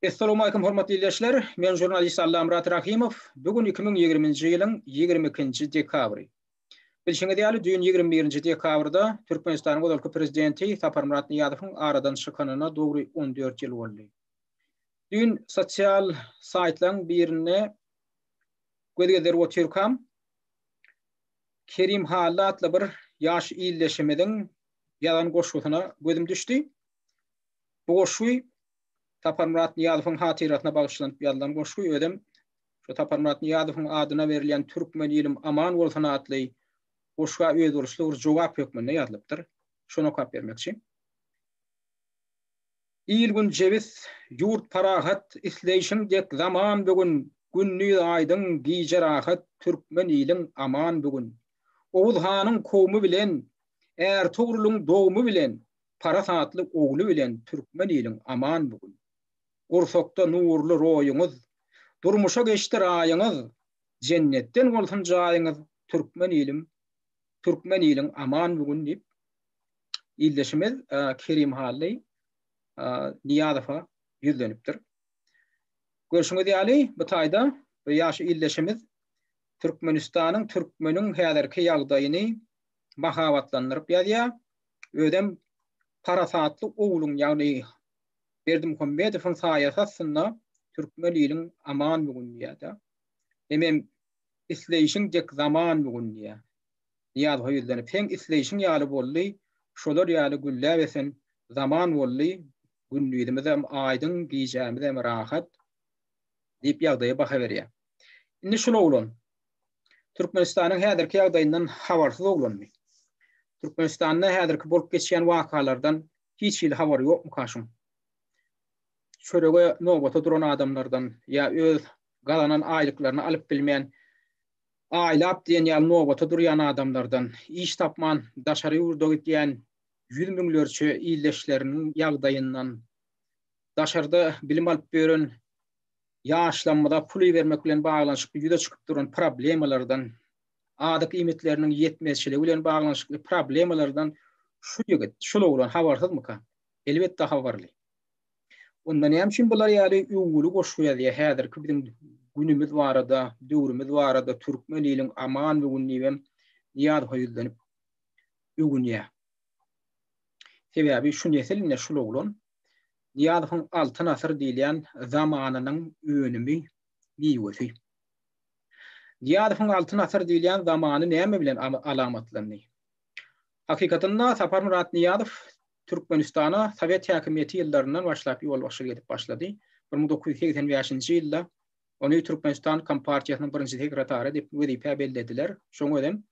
Essalawmalikim hormatly ildeşler! Men žurnalist Allamyrat Rahymow. Bu gün 2020-nji ýylyň 22-nji dekabry. Bilşiňiz ýaly, düýn 21-nji dekabrda Türkmenistanyň ozalky prezidenti Saparmyrat Nyýazowyň aradan çykanyna dogry 14 ýyl boldy. Düýn sosial saýtlaryň birinde göz gezdirip otyrkam, Kerim Hally atly bir ýaş ildeşimiziň ýazan goşgusyna gözüm düşdi. Bu goşgy Saparmyrat Nyýazowyň hatyrasyna bagyşlanyp ýazylan goşgy. Özem şu Saparmyrat Nyýazowyň adyna berilýän Türkmen ilim aman bolsun atly goşga özboluşly bir jogap hökmünde ýazylypdyr. Şony okap bermekçi. Il-gün jebis, ýurt parahat, Isleýşiň dek zaman bu gün, Gündiz aýdyň, gije rahat, Türkmen iliň aman bu gün. Oguz hanyň kowmy bilen, Ärtogrulyň dogmy bilen, Parasatly ogly bilen Türkmen iliň aman bu gün. Gursakda nurly roýuňyz, Durmuşa geçdi raýyňyz, Jennetden bolsun jaýyňyz, Türkmen ilim, Türkmen iliň aman bu gün diýip, ildeşimiz Kerim Hally Nyýazowa ýüzlenipdir. Görşüňiz ýaly, bu taýda bu ýaş ildeşimiz Türkmenistanyň, türkmeniň häzirki ýagdaýyny mahabatlandyryp ýazýar. Özem parasatly ogluň, ýagny Berdimuhamedowyň saýasy astynda türkmen iliň aman bu gün diýýär-de. Hemem isleýşiň dek zaman bu gün diýýär. Nyýazowa ýüzlenip, Seň isleýşiň ýaly boldy, şolar ýaly gülläp ösen zaman boldy, gündizimizem aýdyň, gijämizem rahat diýip ýagdaýa baha berýär. Indi şul oglan Türkmenistanyň häzirki ýagdaýyndan habarsyz oglanmy? Türkmenistanda häzirki bolup geçýän wakalardan hiç hili habary ýokmuka şuň? Çörege nobata duran adamlardan ýa öz gazanan aýlyklaryny alyp bilmän aýlap diýen ýaly nobata durýan adamlardan, iş tapman daşary ýurda gidýän ýüz müňlerçe ildeşleriniň ýagdaýyndan, daşarda bilim alyp ýören ýaşlarymyza pul ibermek bilen baglanyşykly ýüze çykyp duran problemalardan, azyk iýmitleriniň ýetmezçiligi bilen baglanyşykly problemalardan şu ýigit, şul oglan habarsyzmyka? Elbetde habarly. Onda näme üçin bular ýaly öwgüli goşgy ýazýar häzirki biziň günümiz barada, döwrümiz barada, türkmen iliň aman bu gün diýibem Nyýazowa ýüzlenip öwünýär. Sebäbi şu nesil ine şul oglan Nyýazowyň Altyn asyr diýilýän zamanynyň önümi, miwesi. Nyýazowyň Altyn asyr diýilýän zamany näme bilen alamatlandy? Hakykatynda Saparmyrat Nyýazow Türkmenistana sowet häkimiýeti ýyllaryndan başlap ýolbaşçylyk edip başlady. 1985-nji ýylda ony Türkmenistan Kompartiýasynyň birinji sekretary diýip wezipä bellediler. Şoň özem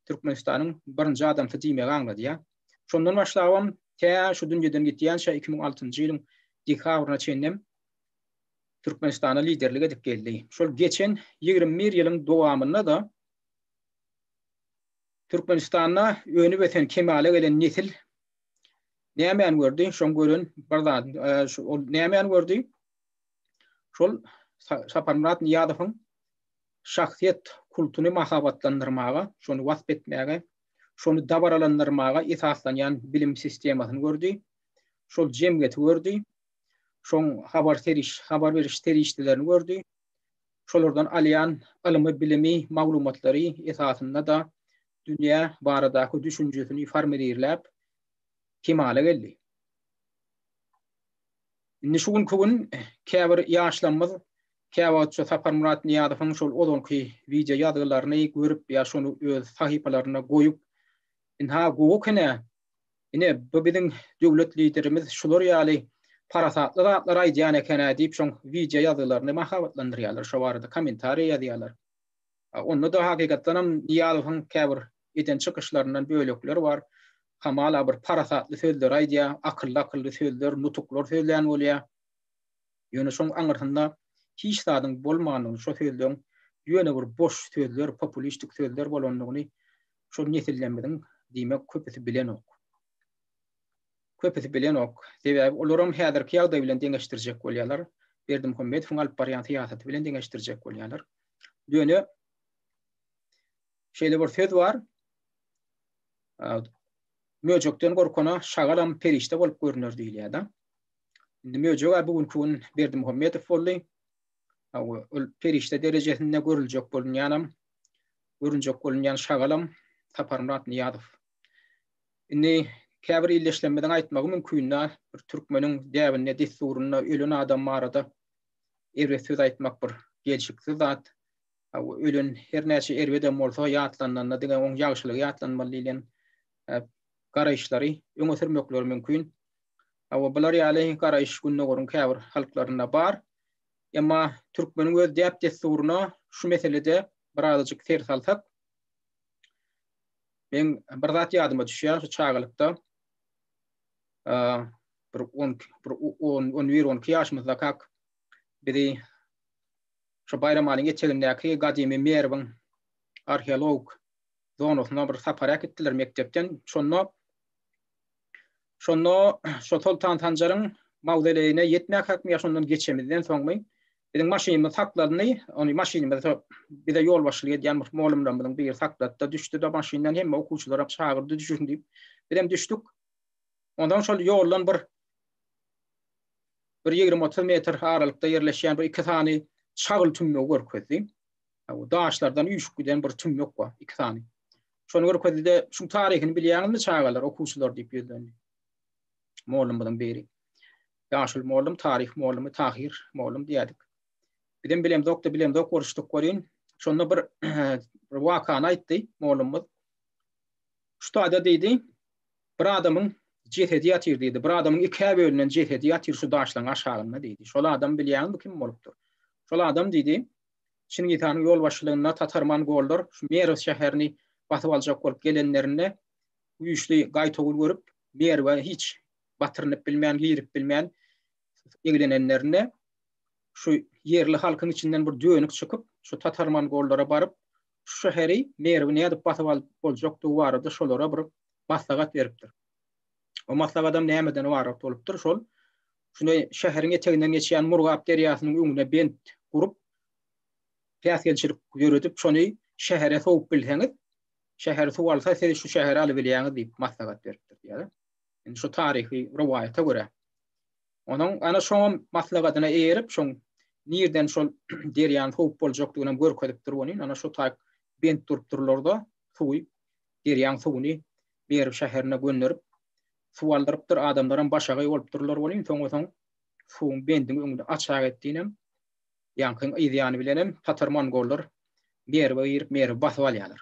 Türkmenistanyň birinji adamsy diýmegi aňladýar. Şondan başlabam tä şu dünýeden gitýänçä 2006-njy ýylyň dekabryna çenlem Türkmenistana liderlik edip geldi. Şol geçen 21 ýylyň dowamynda-da Türkmenistanda önüp ösen, kemala gelen nesil nämäni gördi? Şoň gören bir zat, e, ol nämäni gördi? Şol Saparmyrat Nyýazowyň şahsyýet kultuny mahabatlandyrmaga, şony wasp etmäge, şony dabaralandyrmaga esaslanýan bilim sistemasyny gördi. Şol jemgyýeti gördi. Şoň habar seriş, habar beriş serişdelerini gördi. Şolardan alýan ylmy, bilimi, maglumatlary esasynda-da dünýä baradaky düşünjesini formelirläp kemala geldi. Indi şu günki gün käbir ýaşlarymyz käwagt şu Saparmyrat Nyýazowyň şol ozalky wideo ýazgylaryny görüp ýa şony öz sahypalarynda goýup, ynha gowy eken-ä, Ine, bu biziň döwlet liderimiz şular ýaly parasatly zatlar aýdýan eken-ä diýip, şoň wideo ýazgylaryny mahabatlandyrýarlar, şo barada kommentariýa ýazýarlar. Onda-da hakykatdanam Nyýazowyň käbir eden çykyşlaryndan bölekler bar. Hamala bir parasatly sözler aýdýar, akylly-akylly sözler, nutuklar sözlän bolýar. Ýöne şoň aňyrsynda hiç zadyň bolmandygyny, şo sözleň ýöne bir boş sözler, populistik sözler bolandygyny şol nesillerimiziň diýmek köpüsi bilenok. Köpüsi bilenok. Sebäbi olaram häzirki ýagdaý bilen deňeşdirjek bolýarlar. Berdimuhamedowyň alyp barýan syýasaty bilen deňeşdirjek bolýarlar. Ýöne şeýle bir söz bar. Möjekden gorkana şagalam perişde bolup görüner diýilýär-de. Indi möjeg-ä bu günki gün Berdimuhamedow boldy. Hawa, ol perişde derejesinde görüljek bolunýanam, görünjek bolunýan şagalam Saparmyrat Nyýazow. Indi käbir ildeşlerimiziň aýtmagy mümkin-dä, bir türkmeniň däbinde, dessurynda ölen adam barada erbet söz aýtmak bir gelşiksiz zat. Hawa, ölen her näçe erbedem bolsa, ýatlanylanda diňe oň ýagşylygy ýatlanmaly diýlen garaýyşlary öňe sürmekleri mümkin. Hawa, bular ýaly garaýyş Gündogaryň käbir halklarynda bar. Emma türkmeniň öz däp-dessuryna şu meselede birazajyk ser salsak, meň bir zat ýadyma düşýär, şu çagalykda bir on, bir on, on bir, on iki ýaşymyzdakak bizi şu Baýramalyň etegindäki gadymy Merwiň arheologik zonasyna bir sapar äkitdiler mekdepden. Şonda Şonda şo Soltan Sanjaryň mawzoleýine ýetmäkäkmi ýa şondan geçemizden soňmy, biziň maşynymyz saklandy. Ony maşynymyzy şo bize ýolbaşçylyk edýän bir mugallymlarymyzyň biri saklady-da, düşdi-de maşyndan hemme okuwçylaram çagyrdy düşüň diýip. Bizem düşdük. Onsoň şol ýoldan bir bir 20-30 metr aralykda ýerleşýän bir iki sany çagyl tümmegi görkezdi. O daşlardan üýşüp giden bir tümmek bar, iki sany. Şony görkezdi-de, şuň taryhyny bilýäňizmi çagalar, okuwçylar diýip ýüzlendi. Mollumyzyň biri. Ýaşuly mollum, taryh mollumy, Tahyr mollum diýýärdik. Bizem bilemzok-da, bilemzok boluşdyk welin, şonda bir bir wakany aýtdy mollumyz. Şu taýda diýdi, bir adamyň jesedi ýatyr diýdi. Bir adamyň ikä bölünen jesedi ýatyr şu daşlaryň aşagynda diýdi. Şol adam bilýäňizmi kim bolupdyr? Şol adam diýdi, Çingiz hanyň ýolbaşçylygynda tatar-mongollar şu Merw şäherini basyp aljak bolup gelenlerinde güýçli gaýtawul görüp, Merwe hiç batyrynyp bilmän, girip bilmän eglenenlerinde şu ýerli halkyň içinden bir dönük çykyp, şu tatar-mongollara baryp, şu şäheri Merwi nädip basyp alyp boljakdygy barada şolara bir maslahat beripdir. O maslahatam nämeden ybarat bolupdyr? Şol şuny şäheriň eteginden geçýän Murgap derýasynyň öňüne bent gurup, päsgelçilik döredip, şony şähere sowup bilseňiz, şäher suw alsa, siz şu şäheri alybilýäňiz diýip maslahat beripdir diýýär. Indi şu taryhy rowaýata görä. Onuň ana şoňam maslahatyna eýerip, şoň nirden şol derýany sowup boljakdygyny hem görkezipdir onuň. Ana şu taýk bent durupdyrlar-da, suwy derýaň suwuny Merw şäherine gönderip, suw aldyrypdyr, adamlaram başagaý bolupdyrlar welin, soňa-soň suwuň bendiň öňünde açak etdinem, ýaňkyň yz ýany bilenem tatar-mongollar Merwe girip, Merwi basyp alýarlar.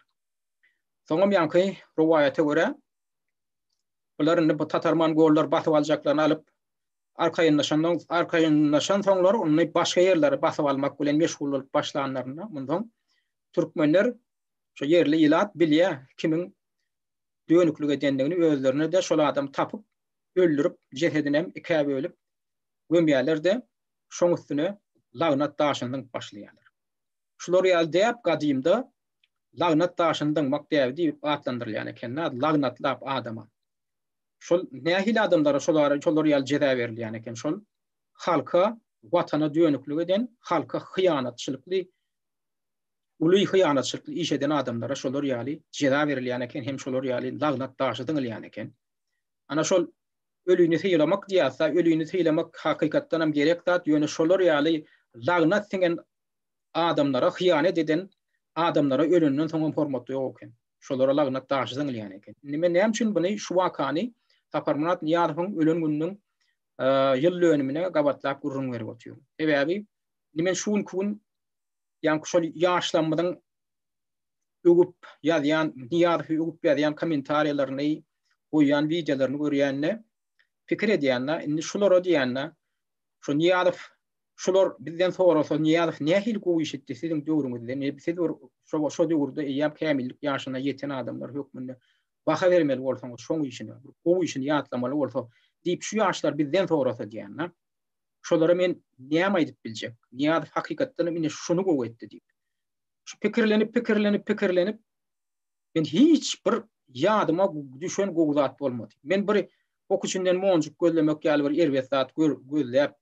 Soňam ýaňky rowaýata görä, bular indi bu tatar-mongollar basyp aljaklaryny alyp, arkaýynlaşandan arkaýynlaşansoňlar, indi başga ýerleri basyp almak bilen meşgul bolup başlanlarynda, mundan türkmenler Şo ýerli ilat bilýär kimiň dönüklik edendigini özlerine-de şol adamy tapyp öldürip jesedinem ikä bölüp gömýärler-de şoň üstüne lagnat daşyny zyňyp başlaýarlar. Şular ýaly däp gadymda lagnat daşyny zyňmak däbi diýip atlandyrylýan eken. Lagnatlap adama. Şol nähili adamlara şolar şolar ýaly jeza berilýän eken şol halka watana dönüklik eden halka hyýanatçylykly Uly hyýanatçylykly iş eden adamlara şolar ýaly jeza berilýän eken hem şolar ýaly lagnat daşy zyňylýan eken. Ana şol ölüni sylamak diýýäs-da, ölüni sylamak hakykatdanam gerek zat, ýöne şolar ýaly lagnat siňen adamlara, hyýanat eden adamlara ölenden soňam hormat ýok eken. Şolara lagnat daşy zyňylýan eken. Indi men näme üçin buny şu wakany Saparmyrat Nyýazowyň ölen gününiň ýyl dönümine gabatlap gürrüň berip otyryn. Sebäbi indi men şu günki gün Ýaňky şol ýaşlarymyzyň öwüp ýazýan, Nyýazowy öwüp ýazýan kommentariýalaryny, goýýan wideolaryny görýände pikir edýän-de, indi şulara diýýän-de, şu Nyýazow şular bizden sorasa Nyýazow nähili gowy iş etdi siziň döwrüňizde, ne siz bir şo şo döwürde eýýäm kämillik ýaşyna ýeten adamlar hökmünde baha bermeli bolsaňyz şoň işine, bir gowy işini ýatlamaly bolsa diýip şu ýaşlar bizden sorasa diýýän-de. Şolara men näme aýdyp biljek? Nyýazow hakykatdan hem ine şuny gowy etdi diýip. Şu pikirlenip, pikirlenip, pikirlenip men hiç bir ýadyma düşen gowy zat bolmady. Men bir ok içinden monjuk gözlemek ýaly bir erbet zat gör, gözläp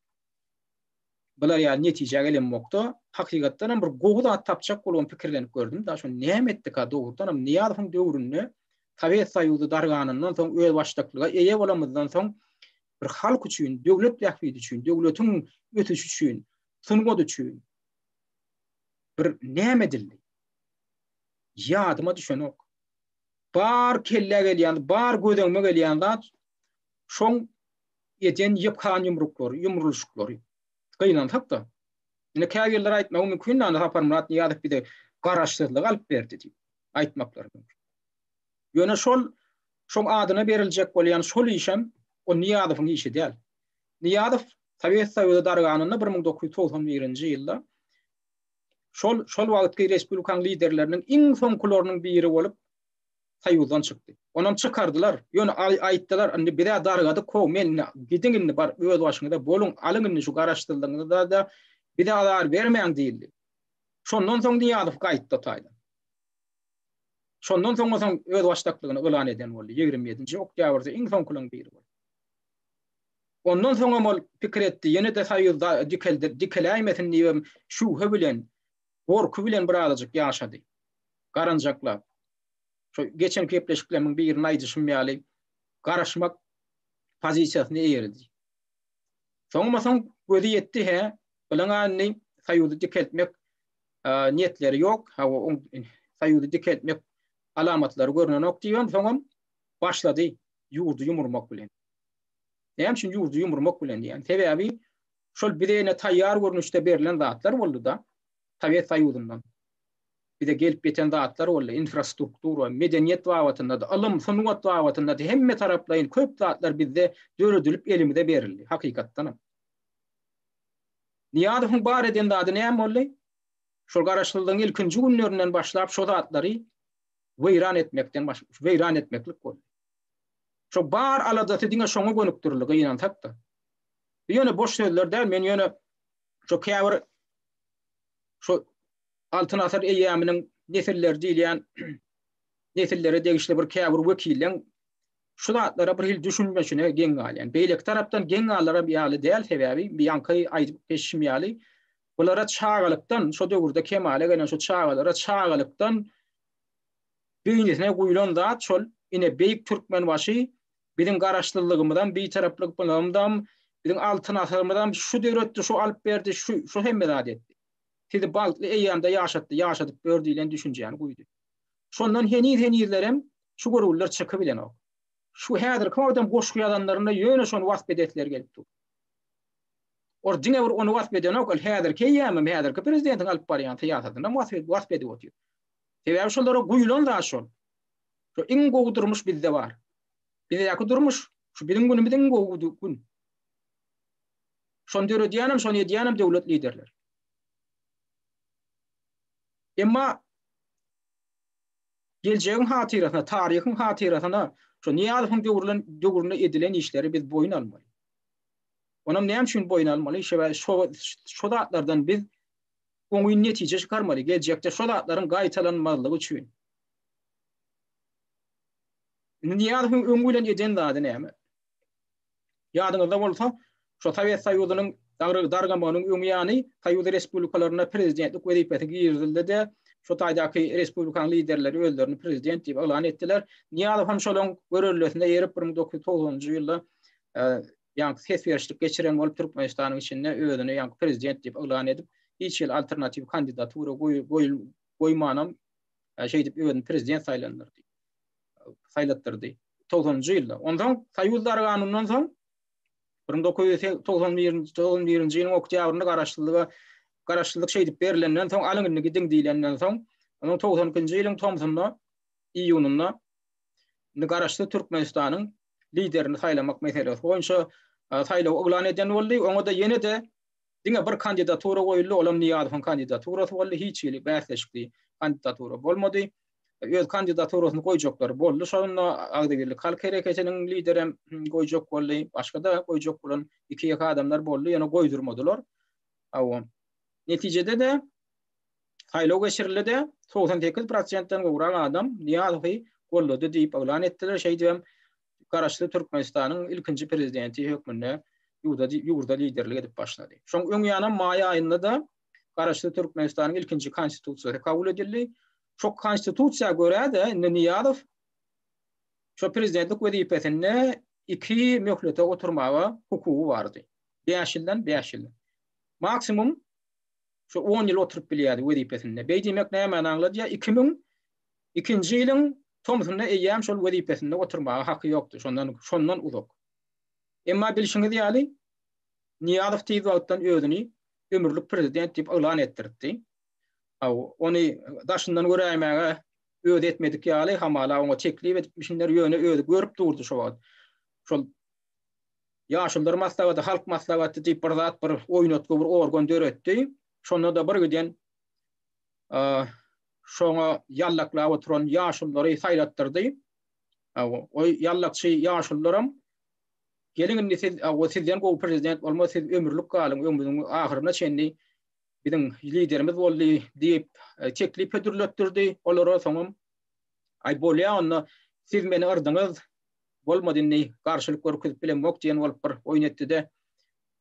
bular ýaly netijä gelemokda, hakykatdan hem bir gowy zat tapjak bolubam pikirlenip gördüm da, şony näme etdika dogrudan hem Nyýazowyň döwründe Sowet Soýuzy darganyndan soň özbaşdaklyga eýe bolamyzdan soň. Bir halk üçin, döwlet bähbidi üçin, döwletiň ösüşi üçin, sungat üçin bir näme edildi? Ýadyma düşenok. Bar kellä gelýän, bar göz öňüme gelýän zat şoň eden ýykan ýumruklary, ýumrulyşyklary. Gynansak-da. Indi käbirleri aýtmagy mümkin, indi Saparmyrat Nyýazow bize garaşsyzlygy alyp berdi diýip aýtmaklary mümkin. Ýöne şol şoň adyna beriljek bolýan şol işem o Nyýazowyň işi däl. Nyýazow Sowet Soýuzy darganynda 1991-nji ýylda şol şol wagtky respublikanyň liderleriniň iň soňkularynyň biri bolup Soýuzdan çykdy. Onam çykardylar. Ýöne aýtdylar, indi biz-ä dargadyk how, men indi gidiň indi bar öz başyňyza boluň, alyň indi şu garaşsyzlygyňyzy-da bize azar bermäň diýildi. Şondan soň Nyýazow gaýtdy o taýdan. Şondan soň soň özbaşdaklygyny yglan eden boldy. 27-nji oktýabrda iň soňkularyň biri boldy. Ondan soňam ol pikir etdi, ýene-de Soýuz dikeldi, dikeläýmesin diýibem şübhe bilen, gorky bilen birazajyk ýaşady. Garanjaklap. Şo geçen gepleşiklerimiň birinde aýdyşym ýaly, garaşmak pozisiýasyny eýerdi. Soňuma soň gözi ýetdi, hä, bilen indi Soýuzy dikeltmek niýetleri ýok, hawa, Soýuzy dikeltmek alamatlary görnenok diýibem soňam başlady ýurdy ýumurmak bilen. Näme üçin ýurdy ýumurmak bilen diýen? Sebäbi şol bize ýene taýýar görnüşde berlen zatlar boldy-da, Sowet Soýuzyndan. Bize gelip ýeten zatlar boldy, infrastruktura, medeniýet babatynda-da, ylym, sungat babatynda-da hemme taraplaýyn köp zatlar bizde döredilip elimize berildi, hakykatdanam. Nyýazowyň bar eden zady näme boldy? Şol garaşsyzlygyň ilkinji günlerinden başlap şo zatlary weýran etmekden baş weýran etmeklik boldy. Şo bar aladasy diňe şoňa gönükdirildi gynansak-da. Bu ýöne boş sözler däl, men ýöne şo käbir şo Altyn asyr eýýamynyň nesilleri diýilýän nesillere degişli bir käbir wekilleň şu zatlara bir hili düşünmeşine geň galýan. Beýleki tarapdan geň galaram ýaly däl, sebäbi ýaňky aýdyp geçişim ýaly, bulara çagalykdan, şo döwürde kemala gelen şu çagalara çagalykdan beýnisine guýlan zat şol, ine beýik Türkmenbaşy biziň garaşsyzlygymyzam, bitaraplygymyzam, biziň altyn asyrymyzam şu döretdi, şu alyp berdi, şu, şu hemme zady etdi. Sizi bagtly eýýamda ýaşatdy, ýaşadyp ýör diýlen düşünjäni guýdy. Şondan heniz-henizlerem şu görgüliler çykybilenok. Şu häzirki wagtam goşgy ýazanlarynda ýöne şony wasp edesleri gelip dur. Ol diňe bir ony wasp edenok, ol häzirki eýýamam, häzirki prezidentiň alyp barýan syýasatynam wasp edip otyr. Sebäbi şolara guýlan zat şol. Şu iň gowy durmuş bizde bar. Bizdäki durmuş, şu biziň günümiz iň gowy gün. Şony döredýänem, şony edýänem döwlet liderleri. Emma geljegiň hatyrasyna, taryhyň hatyrasyna şu Nyýazowyň döwrülen döwründe edilen işleri biz boýun almaly. Onam näme üçin boýun almaly? Sebäbi şo şo zatlardan biz oňyn netije çykarmaly, geljekde şo zatlaryň gaýtalanmazlygy üçin. Indi Nyýazowyň öňi bilen eden zady näme? Ýadyňyzda bolsa, şo Sowet Soýuzynyň dargamagynyň öň ýany Soýuz respublikalarynda prezidentlik wezipesi girizildi-de, şo taýdaky respublikanyň liderleri özlerini prezident diýip yglan etdiler. Nyýazow hem şolaryň görellesine eýerip 1990-njy ýylda ýaňky ses berişlik geçiren bolup Türkmenistanyň içinde özüni ýaňky prezident diýip yglan edip, hiç hili alternatiw kandidatura goýmanam şeýdip özüni prezident saýlandyrdy. Saýlatdyrdy. 90-njy ýylda. Onsoň Soýuz darganyndan soň 1991-nji 91-nji ýylyň oktýabrynda garaşsyzlyga garaşsyzlyk şeýdip berlenden soň alyň indi gidiň diýlenden soň onuň 92-nji ýylyň tomsunda iýunynda indi garaşsyz Türkmenistanyň liderini saýlamak meselesi boýunça saýlaw yglan eden boldy. Oňa-da ýene-de Diňe bir kandidatura goýuldy, olam Nyýazowyň kandidaturasy boldy, hiç hili bäsleşikli kandidatura bolmady. Öz kandidaturasyny goýjaklar boldy şonda, Agzybirlik halk hereketiniň liderem goýjak boldy, başga-da goýjak bolan iki-ýeke adamlar boldy, ýöne goýdurmadylar. Hawa. Netijede-de saýlaw geçirildi-de, 98 prosentden gowrak adam Nyýazowy goldady diýip yglan etdiler. Şeýdibem Garaşsyz Türkmenistanyň ilkinji prezidenti hökmünde ýurda ýurda liderlik edip başlady. Şoň öň ýanam maý aýynda-da Garaşsyz Türkmenistanyň ilkinji konstitusiýasy kabul edildi. Şo konstitusiýa görä-de indi Nyýazow şo prezidentlik wezipesinde iki möhlete oturmaga hukugy bardy. 5 ýyldan 5 ýyldan. Maksimum şu 10 ýyl oturyp bilýärdi wezipesinde. Beý diýmek nämäni aňladýar? 2002-nji ýylyň tomsunda eýýäm şol wezipesinde oturmaga haky ýokdy. Şondan şondan uzak. Emma bilşiňiz ýaly Nyýazow tiz wagtdan özüni ömürlik prezident diýip yglan etdirtdi. Ony daşyndan göräýmäge özi etmedik ýaly, hamala oňa teklip edipmişinler, ýöne özi görüp durdy şo wagt. Şol Ýaşulular maslahaty, halk maslahaty diýip bir zat, bir oýnatgy, bir organ döretdi. Şonda-da bir giden şoňa ýallaklap oturan ýaşululary saýlatdyrdy. O ýallakçy ýaşulularam Geliň indi siz, o sizden gowy prezident bolmaz, siz ömürlik galyň, ömrüňiziň ahyryna çenli biziň liderimiz boldy diýip e, teklip hödürletdirdi. Olara soňam aý bolýa onda siz meni yrdyňyz, bolmady indi garşylyk görkezip bilemok diýen bolup bir oýun etdi-de,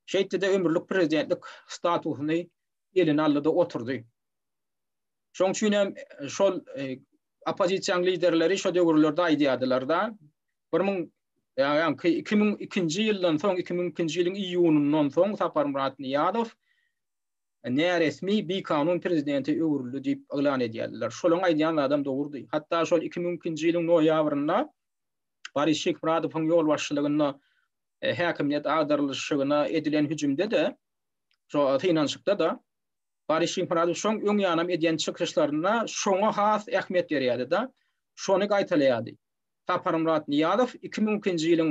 şeýtdi-de ömürlik prezidentlik statusyny eline aldy-da oturdy. Şoň üçin hem e, şol e, oppozisiýanyň liderleri şo döwürlerde aýdýardylar-da, 1000 ýaňky 2002-nji ýyldan soň, 2002-nji ýylyň iýunyndan soň Saparmyrat Nyýazow näresmi bikanun prezidente öwrüldi diýip yglan edýärdiler. Şolaryň aýdýan zadam dogrudy. Hatda şol 2002-nji ýylyň noýabrynda Boris Şyhmyradowyň ýolbaşçylygynda e, häkimiýet agdarylyşygyna edilen hüjümde-de, şo synanyşykda-da Boris Şyhmyradow şoň öň ýanam edýän çykyşlarynda şoňa has ähmiýet berýärdi-de, şony gaýtalaýardy. Saparmyrat Nyýazow 2002-nji ýylyň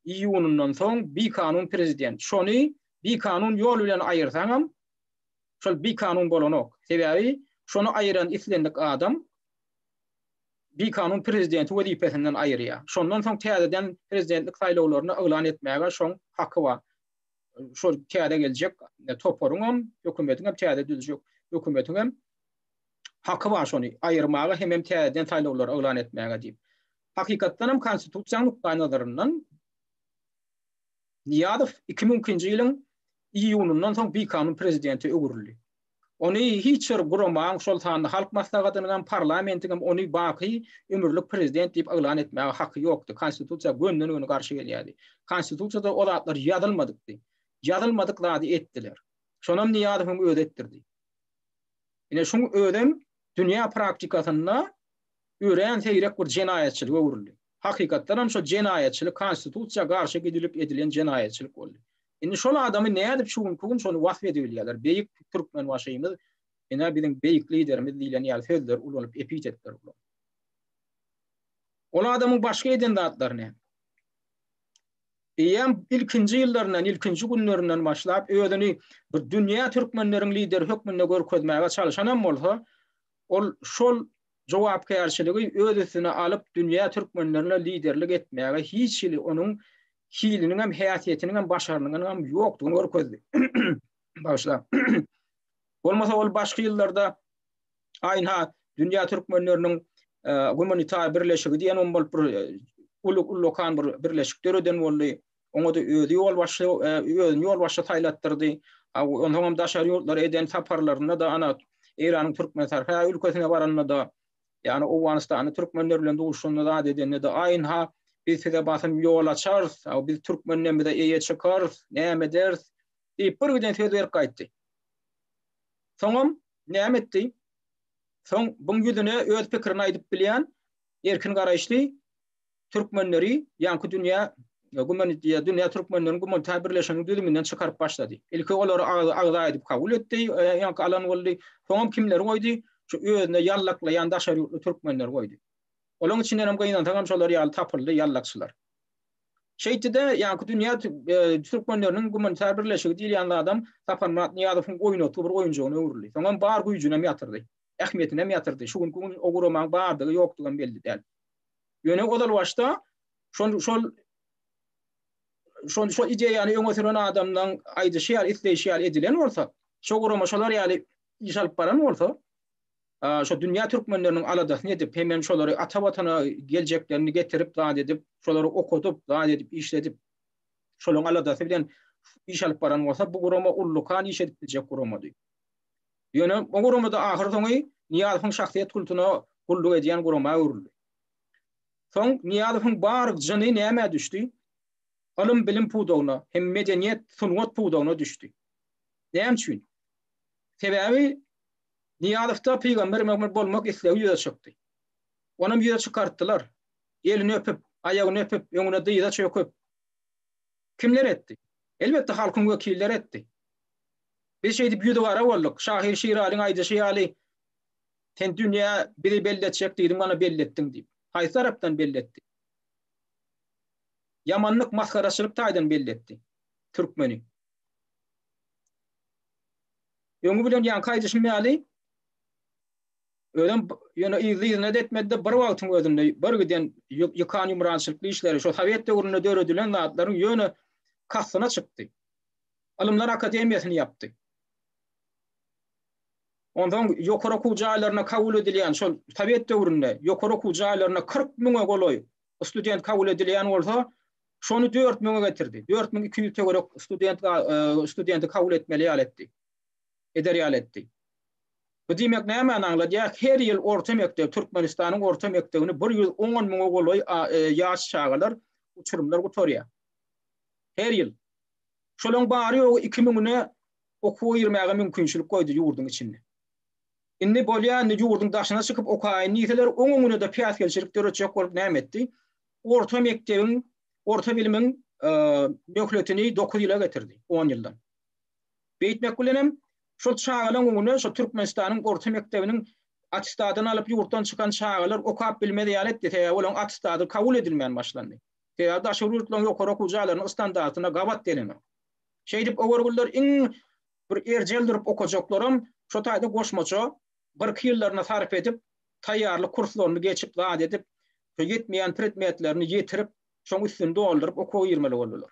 iýunyndan soň bikanun prezident. Şony bikanun ýol bilen aýyrsaňam, şol bikanun bolanok. Sebäbi şony aýyran islendik adam bikanun prezidenti wezipesinden aýyrýar. Şondan soň täzeden prezidentlik saýlawlaryny yglan etmäge şoň haky bar. Şol täze geljek toparyňam, hökümetiňem täze düzjek hökümetiňem haky bar şony aýyrmaga hemem täzeden saýlawlary yglan etmäge diýip. Hakykatdan hem konstitusiýanyň nukdaýnazaryndan Nyýazow 2002-nji ýylyň iýunyndan soň bikanun prezidente öwrüldi. Ony hiç bir guramaň, şol sanda Halk Maslahatynyňam, parlamentiňem ony baky ömürlik prezident diýip yglan etmäge haky ýokdy. Konstitusiýa gönden-göni garşy gelýärdi. Konstitusiýada o zatlar ýazylmadykdy. Ýazylmadyk zady etdiler. Şonam Nyýazowyň özi etdirdi. Ine şuň özem dünýä praktikasynda örän seýrek bir jenaýatçylyga öwrüldi. Hakykatdan hem şo jenaýatçylyk konstitusiýa garşy gidilip edilen jenaýatçylyk boldy. Indi şol adamy nädip şu günki gün şony wasp edibilýärler? Beýik Türkmenbaşymyz, ine biziň beýik liderimiz diýlen ýaly sözleri ulanyp epitetler ulanyp. Ol adamyň başga eden zatlary näme? Eýýäm ilkinji ýyllaryndan, ilkinji günlerinden başlap özüni bir dünýä türkmenleriň lideri hökmünde görkezmäge çalşanam bolsa, ol şol jogapkärçiligi öz üstüne alyp dünýä türkmenlerine liderlik etmäge hiç hili onuň hiliniňem, häsiýetiniňem, başarnygynyňam ýokdugyny görkezdi. Bagyşla. Bolmasa ol başky ýyllarda aýna dünýä türkmenleriniň e, gumanitar birleşigi diýen on bolup bir e, uly ullakan bir birleşik döreden boldy. Oňa da özi ýolbaşçy, e, özüni ýolbaşçy saýlatdyrdy. Onsoň hem daşary ýurtlara eden saparlarynda da ana Eýranyň Türkmen-Sarhä ülkesine baranda da, ýagny Owganystanda türkmenler bilen duşanda zat edende de aýynha biz size basym ýol açarys, biz türkmenlerimize eýe çykarys, näme ederis diýip bir giden söz berip gaýtdy. Soňam näme etdi? Soň buň ýüzüne öz pikirini aýdyp bilýän erkin garaýyşly türkmenleri ýaňky dünýä gumanitar dünýä türkmenleriniň gumanitar birleşiginiň düzüminden çykaryp başlady. Ilki olary agza edip kabul etdi, e, ýaňky alan boldy. Soňam kimleri goýdy? Şu özüne ýallaklaýan daşary ýurtly türkmenleri goýdy. Olaryň içinden hem gynansak hem şolar ýaly tapyldy ýallakçylar. Şeýtdi-de, ýaňky dünýä e, türkmenleriniň gumanitar birleşigi diýilýän zadam Saparmyrat Nyýazowyň oýnatgy bir oýunjagyna öwrüldi. Soňam bar güýjüni hem ýatyrdy. Ähmiýetini hem ýatyrdy. Şu günki gün o guramaň bardygy, ýokdugy hem belli däl. Ýöne ozal başda şol şol şol şol ideýany öňe süren adamdan aýdyşy ýaly, isleýşi ýaly edilen bolsa, şo gurama şolar ýaly iş alyp baran bolsa, şo dünýä türkmenleriniň aladasyny edip, hemem şolary ata watana geljeklerini getirip, zat edip, şolary okadyp, zat edip, işledip, şolaryň aladasy bilen iş alyp baran bolsa, bu gurama ullukan iş edip biljek guramady. Ýöne bu guramada ahyr soňy Nyýazowyň şahsyýet kultuna gulluk edýän gurama öwrüldi. Soň Nyýazowyň bar jyny nämä düşdi? Ylym-bilim pudagyna hem medeniýet, sungat pudagyna düşdi. Näme üçin? Sebäbi Nyýazowda pygamber bolmak islegi ýüze çykdy. Onam ýüze çykartdylar. Elini öpüp, aýagyny öpüp, öňüne dyza çöküp. Kimler etdi? Elbetde halkyň wekilleri etdi. Biz şeýdip ýüzi gara bolduk. Şahyr Şiralyň aýdyşy ýaly, Sen dünýä bizi belli etjek diýdiň, mana belli etdiň diýip. Haýsy tarapdan belli etdi? Ýamanlyk, masgaraçylyk taýdan belli etdi türkmeni. Öňi bilen ýaňky aýdyşym ýaly, özem ýöne yzly-yzyna-da etmedi-de, bir wagtyň özünde bir giden ýykan-ýumrançylykly işleri, şo sowet döwründe döredilen zatlaryň ýöne kastyna çykdy. Ylymlar akademiýasyny ýapdy. Onsoň ýokary okuw jaýlaryna kabul edilýän şol sowet döwründe ýokary okuw jaýlaryna 40 müňe golaý student kabul edilýän bolsa, şony 4 müňe getirdi. 4200 töwerek student studenti kabul etmeli ýaly etdi. Eder ýaly etdi. Bu diýmek nämäni aňladýar? Her ýyl orta mekdep, Türkmenistanyň orta mekdebini 110 müňe golaý ýaş çagalar, uçurymlar gutarýar. Her ýyl. Şolaň bary-ýogy 2 müňüne okuwa girmäge mümkinçilik goýdy ýurduň içinde. Indi bolýa indi ýurduň daşyna çykyp okaýyn diýseler, oň öňüne-de päsgelçilik döretjek bolup näme etdi? Orta mekdebiň, orta bilimiň möhletini dokuz ýyla getirdi, on ýyldan. Beýtmek bilenem şol çagalaň öňüne şo Türkmenistanyň orta mekdebiniň attestadyny alyp ýurtdan çykan çagalar okap bilmez ýaly etdi, sebäbi olaryň attestady kabul edilmän başlandy. Sebäbi daşary ýurtlaryň ýokary okuw jaýlarynyň standartyna gabat gelenok. Şeýdip owergüller iň bir erjel durup okajaklaram şo taýda goşmaça birki ýyllaryny sarp edip, taýýarlyk kurslaryny geçip zat edip, şo ýetmeýän predmetlerini ýetirip, şoň üstüni dolduryp okuwa girmeli boldular.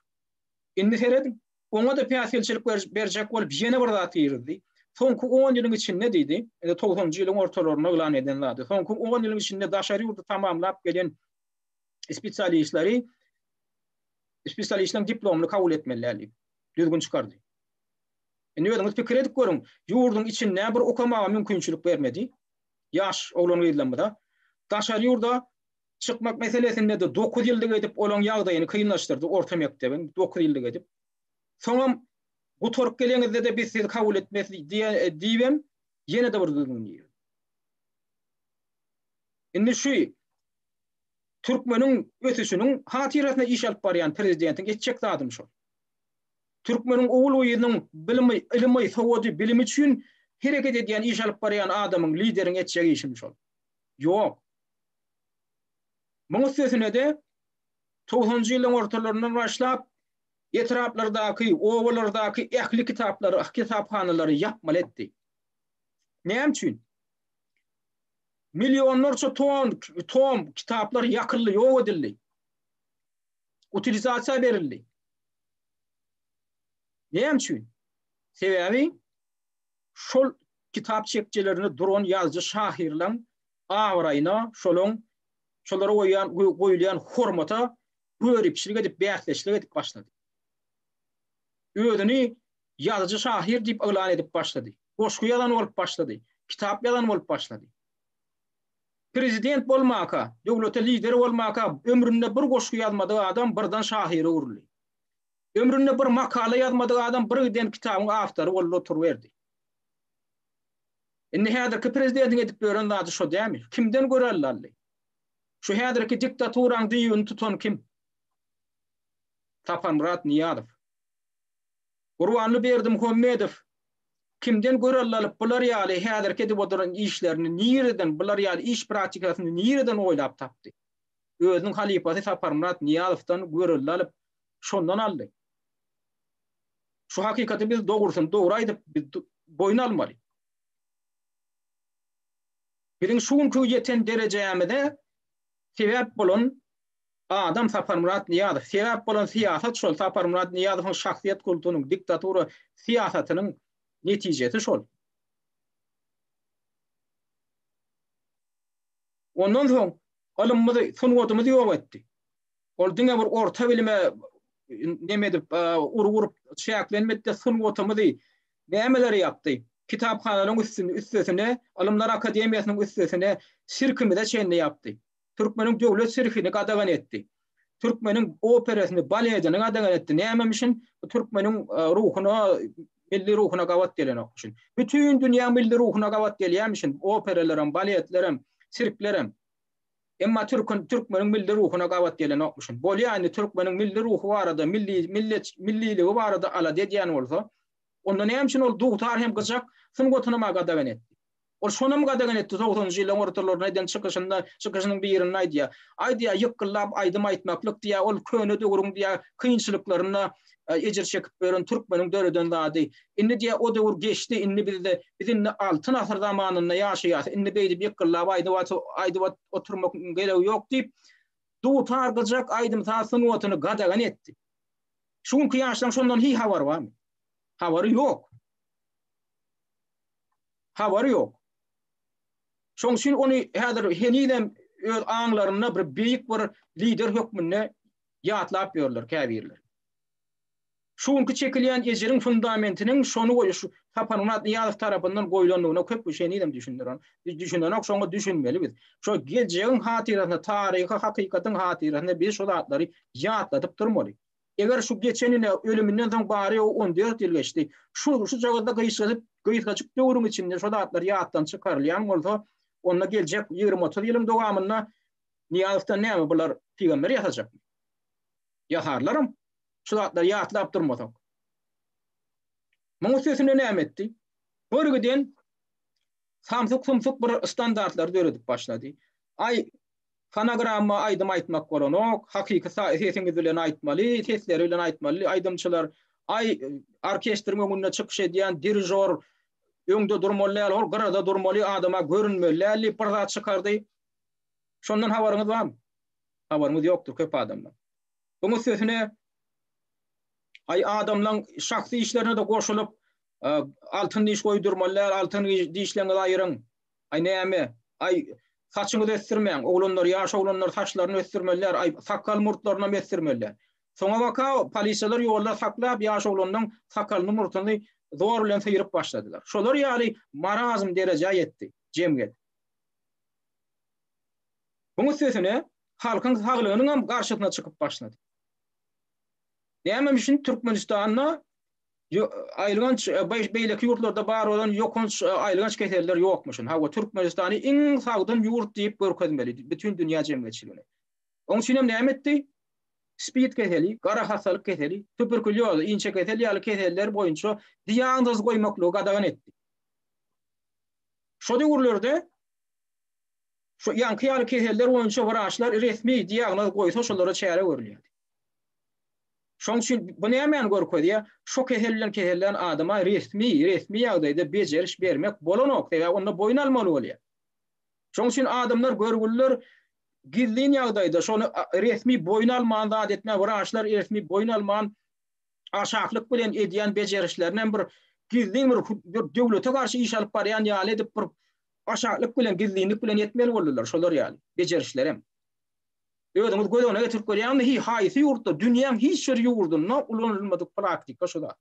Indi serediň, oňa-da päsgelçilik berjek bolup ýene bir zat girizdi. Soňky on ýylyň içinde diýdi, indi togsanynjy ýylyň ortalarynda yglan eden zady, soňky on ýylyň içinde daşary ýurdy tamamlap gelen spesialistleri spesialistleriň diplomyny kabul etmeli däl diýip, düzgün çykardy. Indi özüňiz pikir edip görüň, ýurduň içinde bir okamaga mümkinçilik bermedi ýaş oglan-gyzlarymyza. Daşary ýurda çykmak meselesinde-de 9 ýyllyk edip olaň ýagdaýyny kynlaşdyrdy orta mekdebiň 9 ýyllyk edip. Soňam gutaryp geleňizde-de biz sizi kabul etmez diýibem ýene-de bir düzgün girizdi. Indi şu Türkmeniň ösüşiniň hatyrasyna iş alyp barýan prezidentiň etjek zadymy şol? Türkmeniň ogul-gyzynyň bilimi, ylymy, sowady, bilimi üçin hereket edýän, iş alyp barýan adamyň, lideriň etjek işimi şol? Ýok. Muň üstesine-de togsanynjy ýyllaryň ortalaryndan başlap etraplardaky, obalardaky ähli kitaplary, kitaphanalary ýapmaly etdi. Näme üçin? Millionlarça ton, tom kitaplar ýakyldy, ýok edildi. Utilizasiýa berildi. Näme üçin? Sebäbi şol kitap çekjelerinde duran ýazyjy şahyrlaryň abraýyna, şolaň şolara goýýan goýulýan hormata göripçilik edip, bäsdeşlik edip başlady. Özüni ýazyjy şahyr diýip yglan edip başlady. Goşgy ýazan bolup başlady. Kitap ýazan bolup başlady. Prezident bolmaka, döwlete lider bolmaka ömründe bir goşgy ýazmadyk adam birden şahyra öwrüldi. Ömründe bir makala ýazmadyk adam bir giden kitabyň awtory boldy oturyberdi. Indi häzirki prezidentiň edip ýören zady şo dämi? Kimden görelde aldy? Şu häzirki diktaturaň düýbüni tutan kim? Saparmyrat Nyýazow. Gurbanly Berdimuhamedow kimden görelde alyp bular ýaly häzirki edip oturan işlerini nireden bular ýaly iş praktikasyny nireden oýlap tapdy? Özüniň halypasy Saparmyrat Nyýazowdan görelde alyp şondan aldy. Şu hakykaty biz dogrusyny dogry aýdyp biz boýun almaly. Biziň şu günki ýeten derejämize sebäp bolan Adam Saparmyrat Nyýazow. Sebäp bolan syýasat şol, Saparmyrat Nyýazowyň şahsyýet kultunyň, diktatura syýasatynyň netijesi şol. Ondan soň ylymymyzy, sungatymyzy ýok etdi. Ol diňe bir orta bilime neme edip, urgy urup çäklenmedi-de, sungatymyzy nämeleri ýapdy? Kitaphanalaryň üstüni, üstesine, Ylymlar akademiýasynyň üstesine sirkimize çenli ýapdy. Türkmeniň döwlet sirkini gadagan etdi. Türkmeniň operasyny, baledini gadagan etdi. Nämemişin? Bu türkmeniň e, ruhuna, milli ruhuna gabat gelenokmyşyn. Bütün dünýä milli ruhuna gabat gelýärmişin. Operalaram, baletlerem, sirklerem. Emma türkün türkmeniň milli ruhuna gabat gelenokmyşyn. Bolýa indi türkmeniň milli ruhy barada, milli millet milliligi barada alada edýän bolsa, onda näme üçin ol dutar hem gyjak sungatynam gadagan etdi? Ol şonam gadagan etdi togsanynjy ýyllaryň ortalarynda eden çykyşynda, çykyşynyň birinde aýdýar. Aýdýar, ýykgyllap aýdym aýtmaklyk diýýär, ol köne döwrüň diýýär, kynçylyklarynda ejir çekip ýören türkmeniň döreden zady. Indi diýýär, o döwür geçdi, indi bizde, biz indi altyn asyr zamanynda ýaşaýas, indi beýdip ýykgyllap aýdyp aýdyp oturmagyň geregi ýok diýip, dutar, gyjak, aýdym-saz sungatyny gadagan etdi. Şu günki ýaşlaryň şondan hiý habary barmy? Habary ýok. Habary ýok. Şoň üçin ony häzir henizem öz aňlarynda bir beýik bir lider hökmünde ýatlap ýörler käbirleri. Şu günki çekilýän ejiriň fundamentiniň şony goý şu Saparmyrat Nyýazow tarapyndan goýlandygyna köp kişi henizem düşündiren, düşünenok, şoňa düşünmeli biz. Şo geljegiň hatyrasyna, taryhy hakykatyň hatyrasyna biz şu zatlary ýatladyp durmaly. Eger şu geçen ine ölüminden soň bary-ýogy 14 ýyl geçdi. Şu şujagazda gysgasyp, gysgajyk döwrüň içinde şo zatlar ýatdan çykarylýan bolsa, onda geljek 20-30 ýylyň dowamynda Nyýazowdan näme bular pygamber ýasajakmy? Ýasarlaram. Şu zatlary ýatlap durmasak. Muň üstesine näme etdi? Bir giden samsyk-sumsuk bir standartlary döredip başlady. Aý, fonogramma aýdym aýtmak bolanok, hakyky sesiňiz bilen aýtmaly, sesleri bilen aýtmaly aýdymçylar. Aý, orkestriň öňünde çykyş edýän dirižor öňde durmaly däl, ol gyrada durmaly, adama görünmeli däl diýip bir zat çykardy. Şondan habaryňyz barmy? Habaryňyz ýokdur köp adamlar. Buň üstesine aý adamlaň şahsy işlerine-de goşulyp, altyn diş goýdurmaly däl, altyn dişleriňizi aýyryň. Aý näme? Aý saçyňyzy ösdürmäň. Oglanlar, ýaş oglanlar saçlaryny ösdürmeliler. Aý sakgal murtlarynam ösdürmeliler. Soňa baka polisiýalar ýolda saklap ýaş oglanlaň sakalyny murtuny zor bilen syryp başladylar. Şolar ýaly marazm derejä ýetdi jemgyýet. Buň üstesine halkyň saglygynyň hem garşysyna çykyp başlady. Näme üçin Türkmenistanda aýylganç e, beýleki ýurtlarda bar bolan ýokanç e, aýylganç keseller ýokmuşyn. Hawa, Türkmenistany iň sagdyn ýurt diýip görkezmeli bütün dünýä jemgyýetçiligine. Oň üçin hem näme etdi? Spid keseli, gara hastalyk keseli, tuberkulýoz, inçe kesel ýaly keseller boýunça diagnoz goýmaklygy gadagan etdi. Şo döwürlerde Şu ýaňky ýaly keseller boýunça wraçlar resmi diagnoz goýsa şolara çäre görülýärdi. Şoň üçin bu nämäni görkezýär? Şo kesel bilen kesellän adama resmi, resmi ýagdaýda bejeriş bermek bolanok, sebäbi onda boýun almaly bolýar. Şoň üçin adamlar görgüliler gizlin ýagdaýda şony resmi boýun alman zat etmän, wraçlar resmi boýun alman aşaklyk bilen edýän bejerişlerini hem bir gizlin bir, bir döwlete garşy iş alyp barýan ýaly edip bir Aşaklyk bilen, gizlinlik bilen etmeli boldular şolar ýaly bejerişlerem. Özüňiz göz öňüne getirip görýäňizmi, hiý, haýsy ýurtda, dünýäň hiç bir ýurdunda ulanylmadyk praktika şu zat.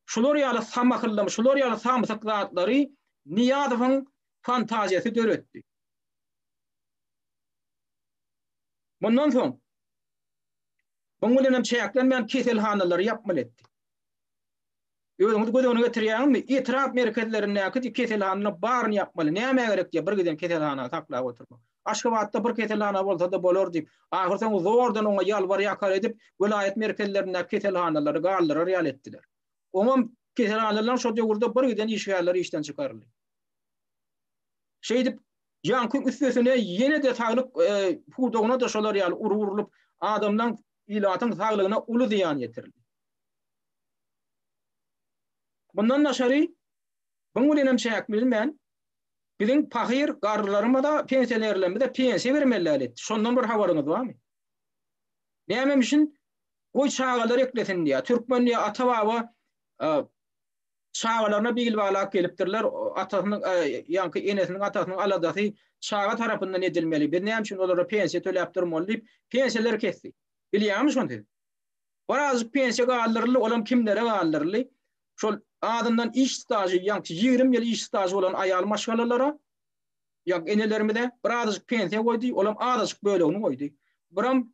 Şular ýaly samahyllama, şular ýaly samsyk zatlary Nyýazowyň fantaziýasy döretdi. Mundan soň, buň bilenem çäklenmän keselhanalary ýapmaly etdi. Özüňiz göz öňüne getirýäňizmi? Etrap merkezlerindäki keselhanalaryň baryny ýapmaly. Nämä gerek diýýär bir giden keselhanany saklap oturmak. Aşgabatda bir keselhana bolsa-da bolar diýip, ahyrsoňy zordan oňa ýalbar-ýakar edip, welaýat merkezlerindäki keselhanalary galdyrar ýaly etdiler. Oňam keselhanalaryň şo döwürde bir giden işgärleri işden çykaryldy. Şeýdip, ýaňky üstesine ýene-de saglyk pudagyna-da şolar ýaly urgy urlup, adamlaryň, ilatyň saglygyna uly zyýan ýetirildi. Bundan daşary, buň bilen hem çäklenmän, biziň pahyr garrylarymyza, pensionerlerimize pensiýa bermeli däl etdi. Şondan bir habaryňyz barmy? Nämemişin? Goý çagalar eklesin diýýär. Türkmen diýýär, ata-baba çagalaryna bil baglap gelipdirler. Atasynyň, ýaňky enesiniň, atasynyň aladasy çaga tarapyndan edilmeli. Biz näme üçin olara pensiýa töläp durmaly diýip, pensiýalary kesdi. Bilýäňmi şony siz? Birazjyk pensiýa galdyryldy, olam kimlere galdyryldy? Şol azyndan iş stažy, ýaňky 20 ýyl iş stažy bolan aýal maşgalalara, ýa enelerimize birazajyk pensiýa goýdy, olam azajyk bölegini goýdy. Biram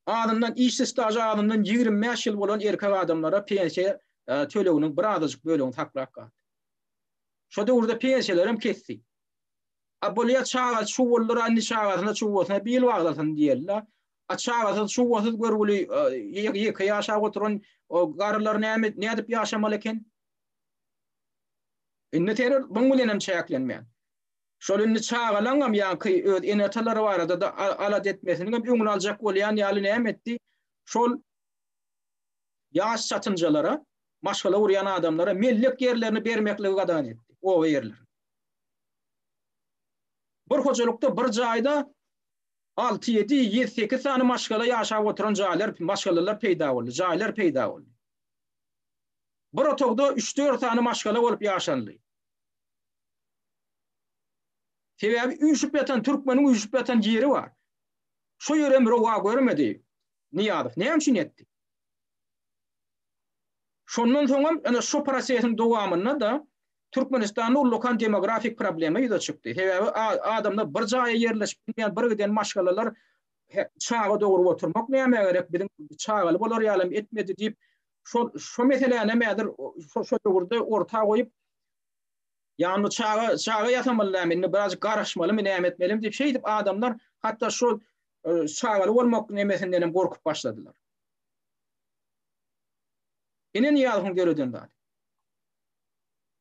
azyndan işçi stažy azyndan 25 ýyl bolan erkek adamlara pensiýa e, töleginiň bir azajyk bölegini saklap galdy. Şo döwürde pensiýalar hem kesdi. A bolýa çaga çuwaldyr indi çagasyna çuwasyna bil baglasyn diýeli. A çagasyz çuwasyz görgüli e, ýeke ýaşap oturan garrylar näme nädip ýaşamaly eken? Indi terror buň bilen hem çäklenmän. Şol indi çagalaňam ýaňky öz ene-atalary barada-da alada etmesiniň hem öňüni aljak bolýan ýaly näme etdi? Şol ýaş çatynjalara, maşgala gurýan adamlara mellek ýerlerini bermekligi gadagan etdi, oba ýerlerini. Bir hojalykda bir jaýda 6, 7, 7, 8 sany maşgala ýaşap oturan jaýlar, maşgalalar peýda boldy, jaýlar peýda boldy. Bir otagda 3-4 sany maşgala bolup ýaşandy. Sebäbi üýşüp ýatan türkmeniň üýşüp ýatan ýeri bar. Şo ýerem rowa görmedi Nyýazow. Näme üçin etdi? Şondan soňam ene şo prosesiň dowamynda-da Türkmenistanda ullakan demografik problema ýüze çykdy. Sebäbi adamlar bir jaýa ýerleşip bilmeýän bir giden maşgalalar çaga dogrup oturmak nämä gerek, biziň çagaly bolar ýalam etmedi diýip, şo şo meseläni hem häzir şo şo döwürde orta goýup, ýagny çaga çaga ýasamaly dämi, indi birazjyk garaşmalymy, näme etmelimi diýip, şeýdip adamlar hatda şo e, çagaly bolmak nemesinden hem gorkup başladylar. Ine Nyýazowyň döreden zady.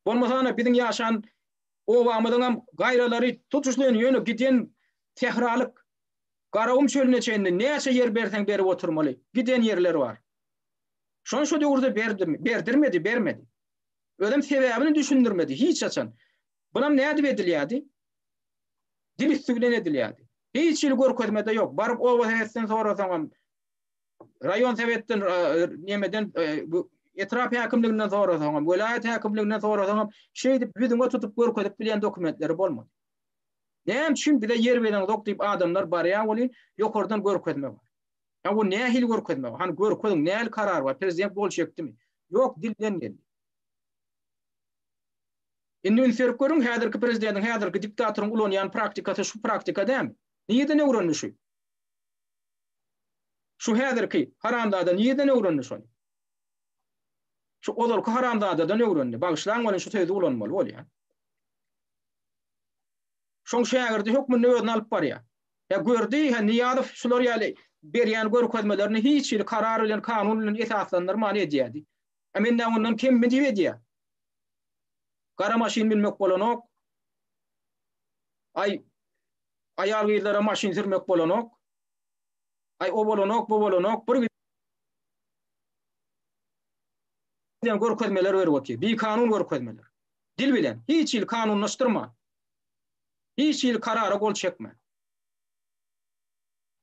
Bolmasa ana biziň ýaşan obamyzyň hem gaýralary tutuşlaýyn ýöne giden sähralyk Garagum çölüne çenli näçe ýer berseň berip oturmaly. Giden ýerler bar. Şony şo döwürde berdirmi, berdirmedi, bermedi. Özem sebäbini düşündirmedi hiç haçan. Bunam nädip edilýärdi? Dil üsti bilen edilýärdi. Hiç hili görkezme-de ýok. Baryp oba sebetden sorasaňam, raýon sebetden, nemeden, bu etrap häkimliginden sorasaňam, welaýat häkimliginden sorasaňam, şeýdip ýüzüňe tutup görkezip bilýän dokumentleri bolmady. Näme üçin bize ýer bereňzok diýip adamlar barýar welin, ýokardan görkezme bar. Ýa bu nähili görkezme bar? Hany görkeziň, nähili karar bar? Prezident gol çekdimi? Ýok, dilden geldi. Indi üns berip görüň, häzirki prezidentiň, häzirki diktatoryň ulanýan praktikasy şu praktika dälmi? Nireden öwrendi şu? Şu häzirki haramzada nireden öwrendi şony? Şu ozalky haramzadadan öwrendi. Bagyşlaň welin şu sözi ulanmaly bolýar. Şoň şägirdi hökmünde özüni alyp barýar. Hä gördi, hä Nyýazow şular ýaly berýän görkezmelerini hiç hili karar bilen, kanun bilen esaslandyrman edýärdi. Hä men nä ondan kemmi diýip edýär. Gara maşyn münmek bolanok. Aý aýal gyzlara maşyn sürmek bolanok. Aý o bolanok, bu bolanok. Bir giden görkezmeler berip otyr. Bikanun görkezmeler. Dil bilen, hiç hili kanunlaşdyrman. Hiç hili karara gol çekmän.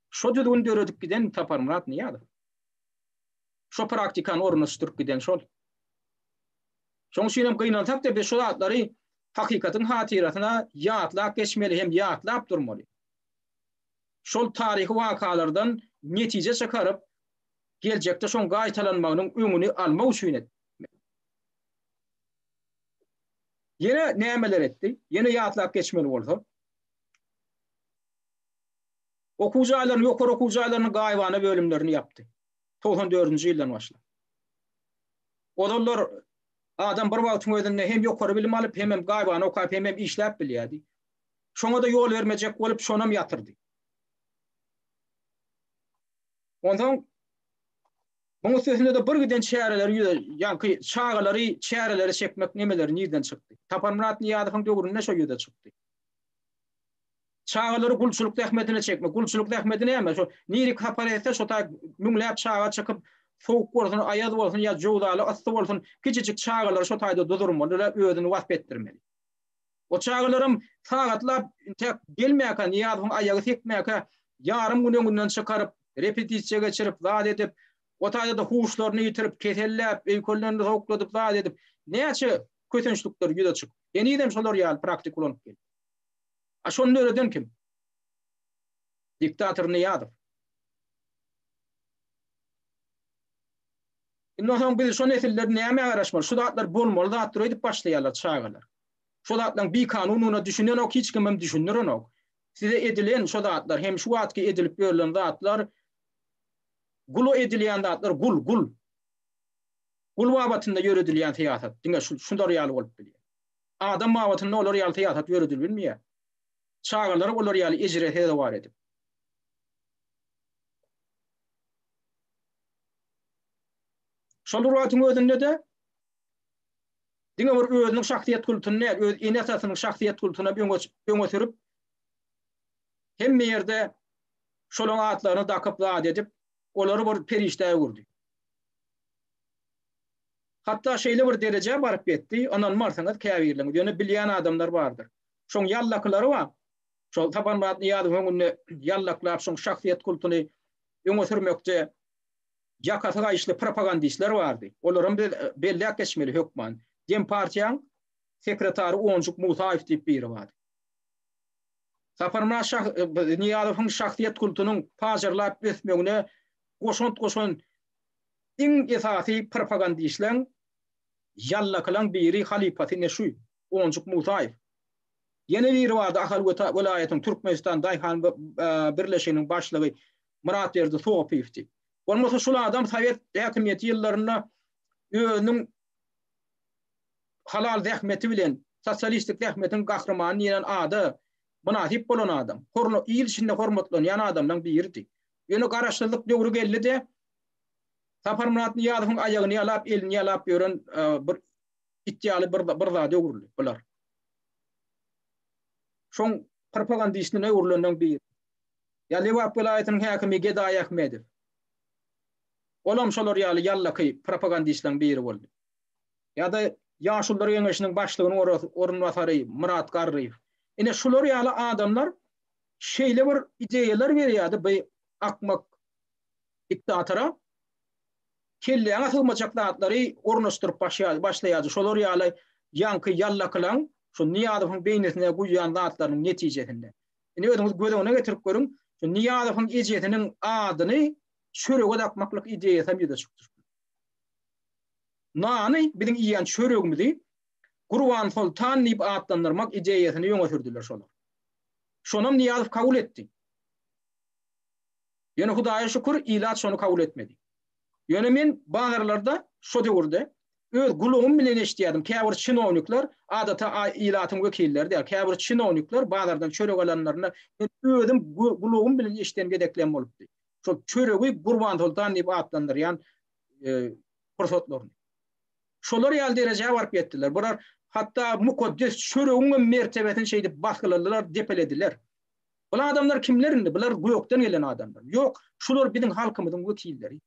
Şo düzgüni döredip giden Saparmyrat Nyýazow. Şo praktikany ornaşdyryp giden şol. Şoň üçin hem gynansak-da biz şu zatlary hakykatyň hatyrasyna ýatlap geçmeli hem ýatlap durmaly. Şol taryhy wakalardan netije çykaryp, geljekde şoň gaýtalanmagynyň öňüni almak üçin etmeli. Ýene nämeler etdi? Ýene ýatlap geçmeli bolsa. Okuw jaýlaryny, ýokary okuw jaýlarynyň gaýybana bölümlerini ýapdy. 94-nji ýyldan başlap. Ozallar adam bir wagtyň özünde hem ýokary bilim alyp, hemem gaýybana okap, hemem işläp bilýärdi. Şoňa-da ýol bermejek bolup, şonam ýatyrdy. Onsoň Muň üstesinde-de bir giden çäreleri ýüze, ýaňky çagalary çärelere çekmek nemeleri nirden çykdy? Saparmyrat Nyýazowyň döwründe şo ýüze çykdy. Çagalary gulçulyk zähmetine çekmek. Gulçulyk zähmeti näme? Şo nirik sapar etse şo taý müňläp çaga çykyp, sowuk bolsun, aýaz bolsun ýa jöwzaly yssy bolsun, kiçijik çagalary şo taýda duzurmaly we özüni wasp etdirmeli. O çagalaram sagatlap intäk gelmäkä, Nyýazowyň aýagy sekmäkä ýarym gün öňünden çykaryp, repetisiýa geçirip, zat edip, o taýda-da huşlaryny ýitirip, keselläp, öýkenlerini sowukladyp, zat edip, näçe kösençlikler ýüze çykyp, henizem şolar ýaly praktika ulanyp gelýär. A şony döreden kim? Diktator Nyýazow. Indi onsoň biz şo nesiller nämä garaşmaly? Şu zatlar bolmaly zatdyr öýdüp başlaýarlar çagalar. Şo zatlaryň bikanundygyna düşünenok, hiç kimem düşündirenok. Size edilen şo zatlar hem şu wagtky edilip ýörlen zatlar gula edilýän zatlar gul, gul. Gul babatynda ýöredilýän syýasat diňe şu şular ýaly bolup bilýär. Adam babatynda olar ýaly syýasat ýöredilbilmeýär. Çagalary olar ýaly ejire sezewar edip. Şol bir wagtyň özünde-de diňe bir özüniň şahsyýet kultuny däl, öz ene-atasynyň şahsyýet kultuny hem öňe, öňe sürüp, hemme ýerde şolaryň atlaryny dakyp zat edip, olary bir perişdä öwürdi. Hatda şeýle bir derejä baryp ýetdi, ynanmarsyňyz käbirleriňiz, ýöne bilýän adamlar bardyr. Şoň ýallakylary bar. Şol Saparmyrat Nyýazowyň öňünde ýallaklap, şoň şahsyýet kultuny öňe sürmekde ýakasy gaýyşly propagandistler bardy. Olaram biz belläp geçmeli hökman. Dempartiýaň sekretary Onjuk Musaýew diýip biri bardy. Saparmyrat şah Nyýazowyň şahsyýet kultunyň pajarlap ösmegine goşant goşan iň esasy propagandistleň, ýallakylaň biri halypasy ine şu, Onjuk Musaýew. Ýene biri bardy Ahal welaýatynyň Türkmenistan daýhan birleşiginiň başlygy Myratberdi Sopyýew diýip. Bolmasa şul adam sowet häkimiýeti ýyllarynda özüniň halal zähmeti bilen sosialistik zähmetiň gahrymany diýen ada mynasyp bolan adam. Horla il içinde hormatlanýan adamlaryň biridi. Ýöne garaşsyzlyk döwri geldi-de Saparmyrat Nyýazowyň aýagyny ýalap, elini ýalap ýören bir it ýaly bir bir zada öwrüldi bular. Şoň propagandistine öwrülenden biri. Ýa Lebap welaýatynyň häkimi Gedaý Ahmedow. Olam şolar ýaly ýallaky propagandistleriň biri boldy. Ýa-da Ýaşulular geňeşiniň başlygynyň orunbasary Myrat Garryýew. Ine şular ýaly adamlar şeýle bir ideýalar berýärdi bu akmak diktatora. Kelläňe sygmajak zatlary ornaşdyryp başlaýardy. Şolar ýaly ýaňky ýallakylaň şu Nyýazowyň beýnisine guýýan zatlarynyň netijesinde. Indi özüňiz göz öňüne getirip görüň, şu Nyýazowyň ejesiniň adyny çörege dakmaklyk ideýasy hem ýüze çykdy. Nany, biziň iýýän çöregimizi Gurbansoltan diýip atlandyrmak ideýasyny öňe sürdüler şolar. Şonam Nyýazow kabul etdi. Ýöne Hudaýa şükür, ilat şony kabul etmedi. Ýöne men bazarlarda şo döwürde öz gulagym bilen eşidýärdim, käbir çinownikler, adata ilatyň wekilleri däl, käbir çinownikler bazardan çörek alanlarynda men özüm gulagym bilen eşiden gezeklem bolupdy. Şol çöregi Gurbansoltan diýip atlandyrýan pursatlaryny. Şolar ýaly derejä baryp ýetdiler. Bular hatda mukaddes çöregiň hem mertebesini şeýdip basgyladylar, depelediler. Bul adamlar kimler indi? Bular gökden gelen adamlar. Ýok, şular biziň halkymyzyň wekilleri.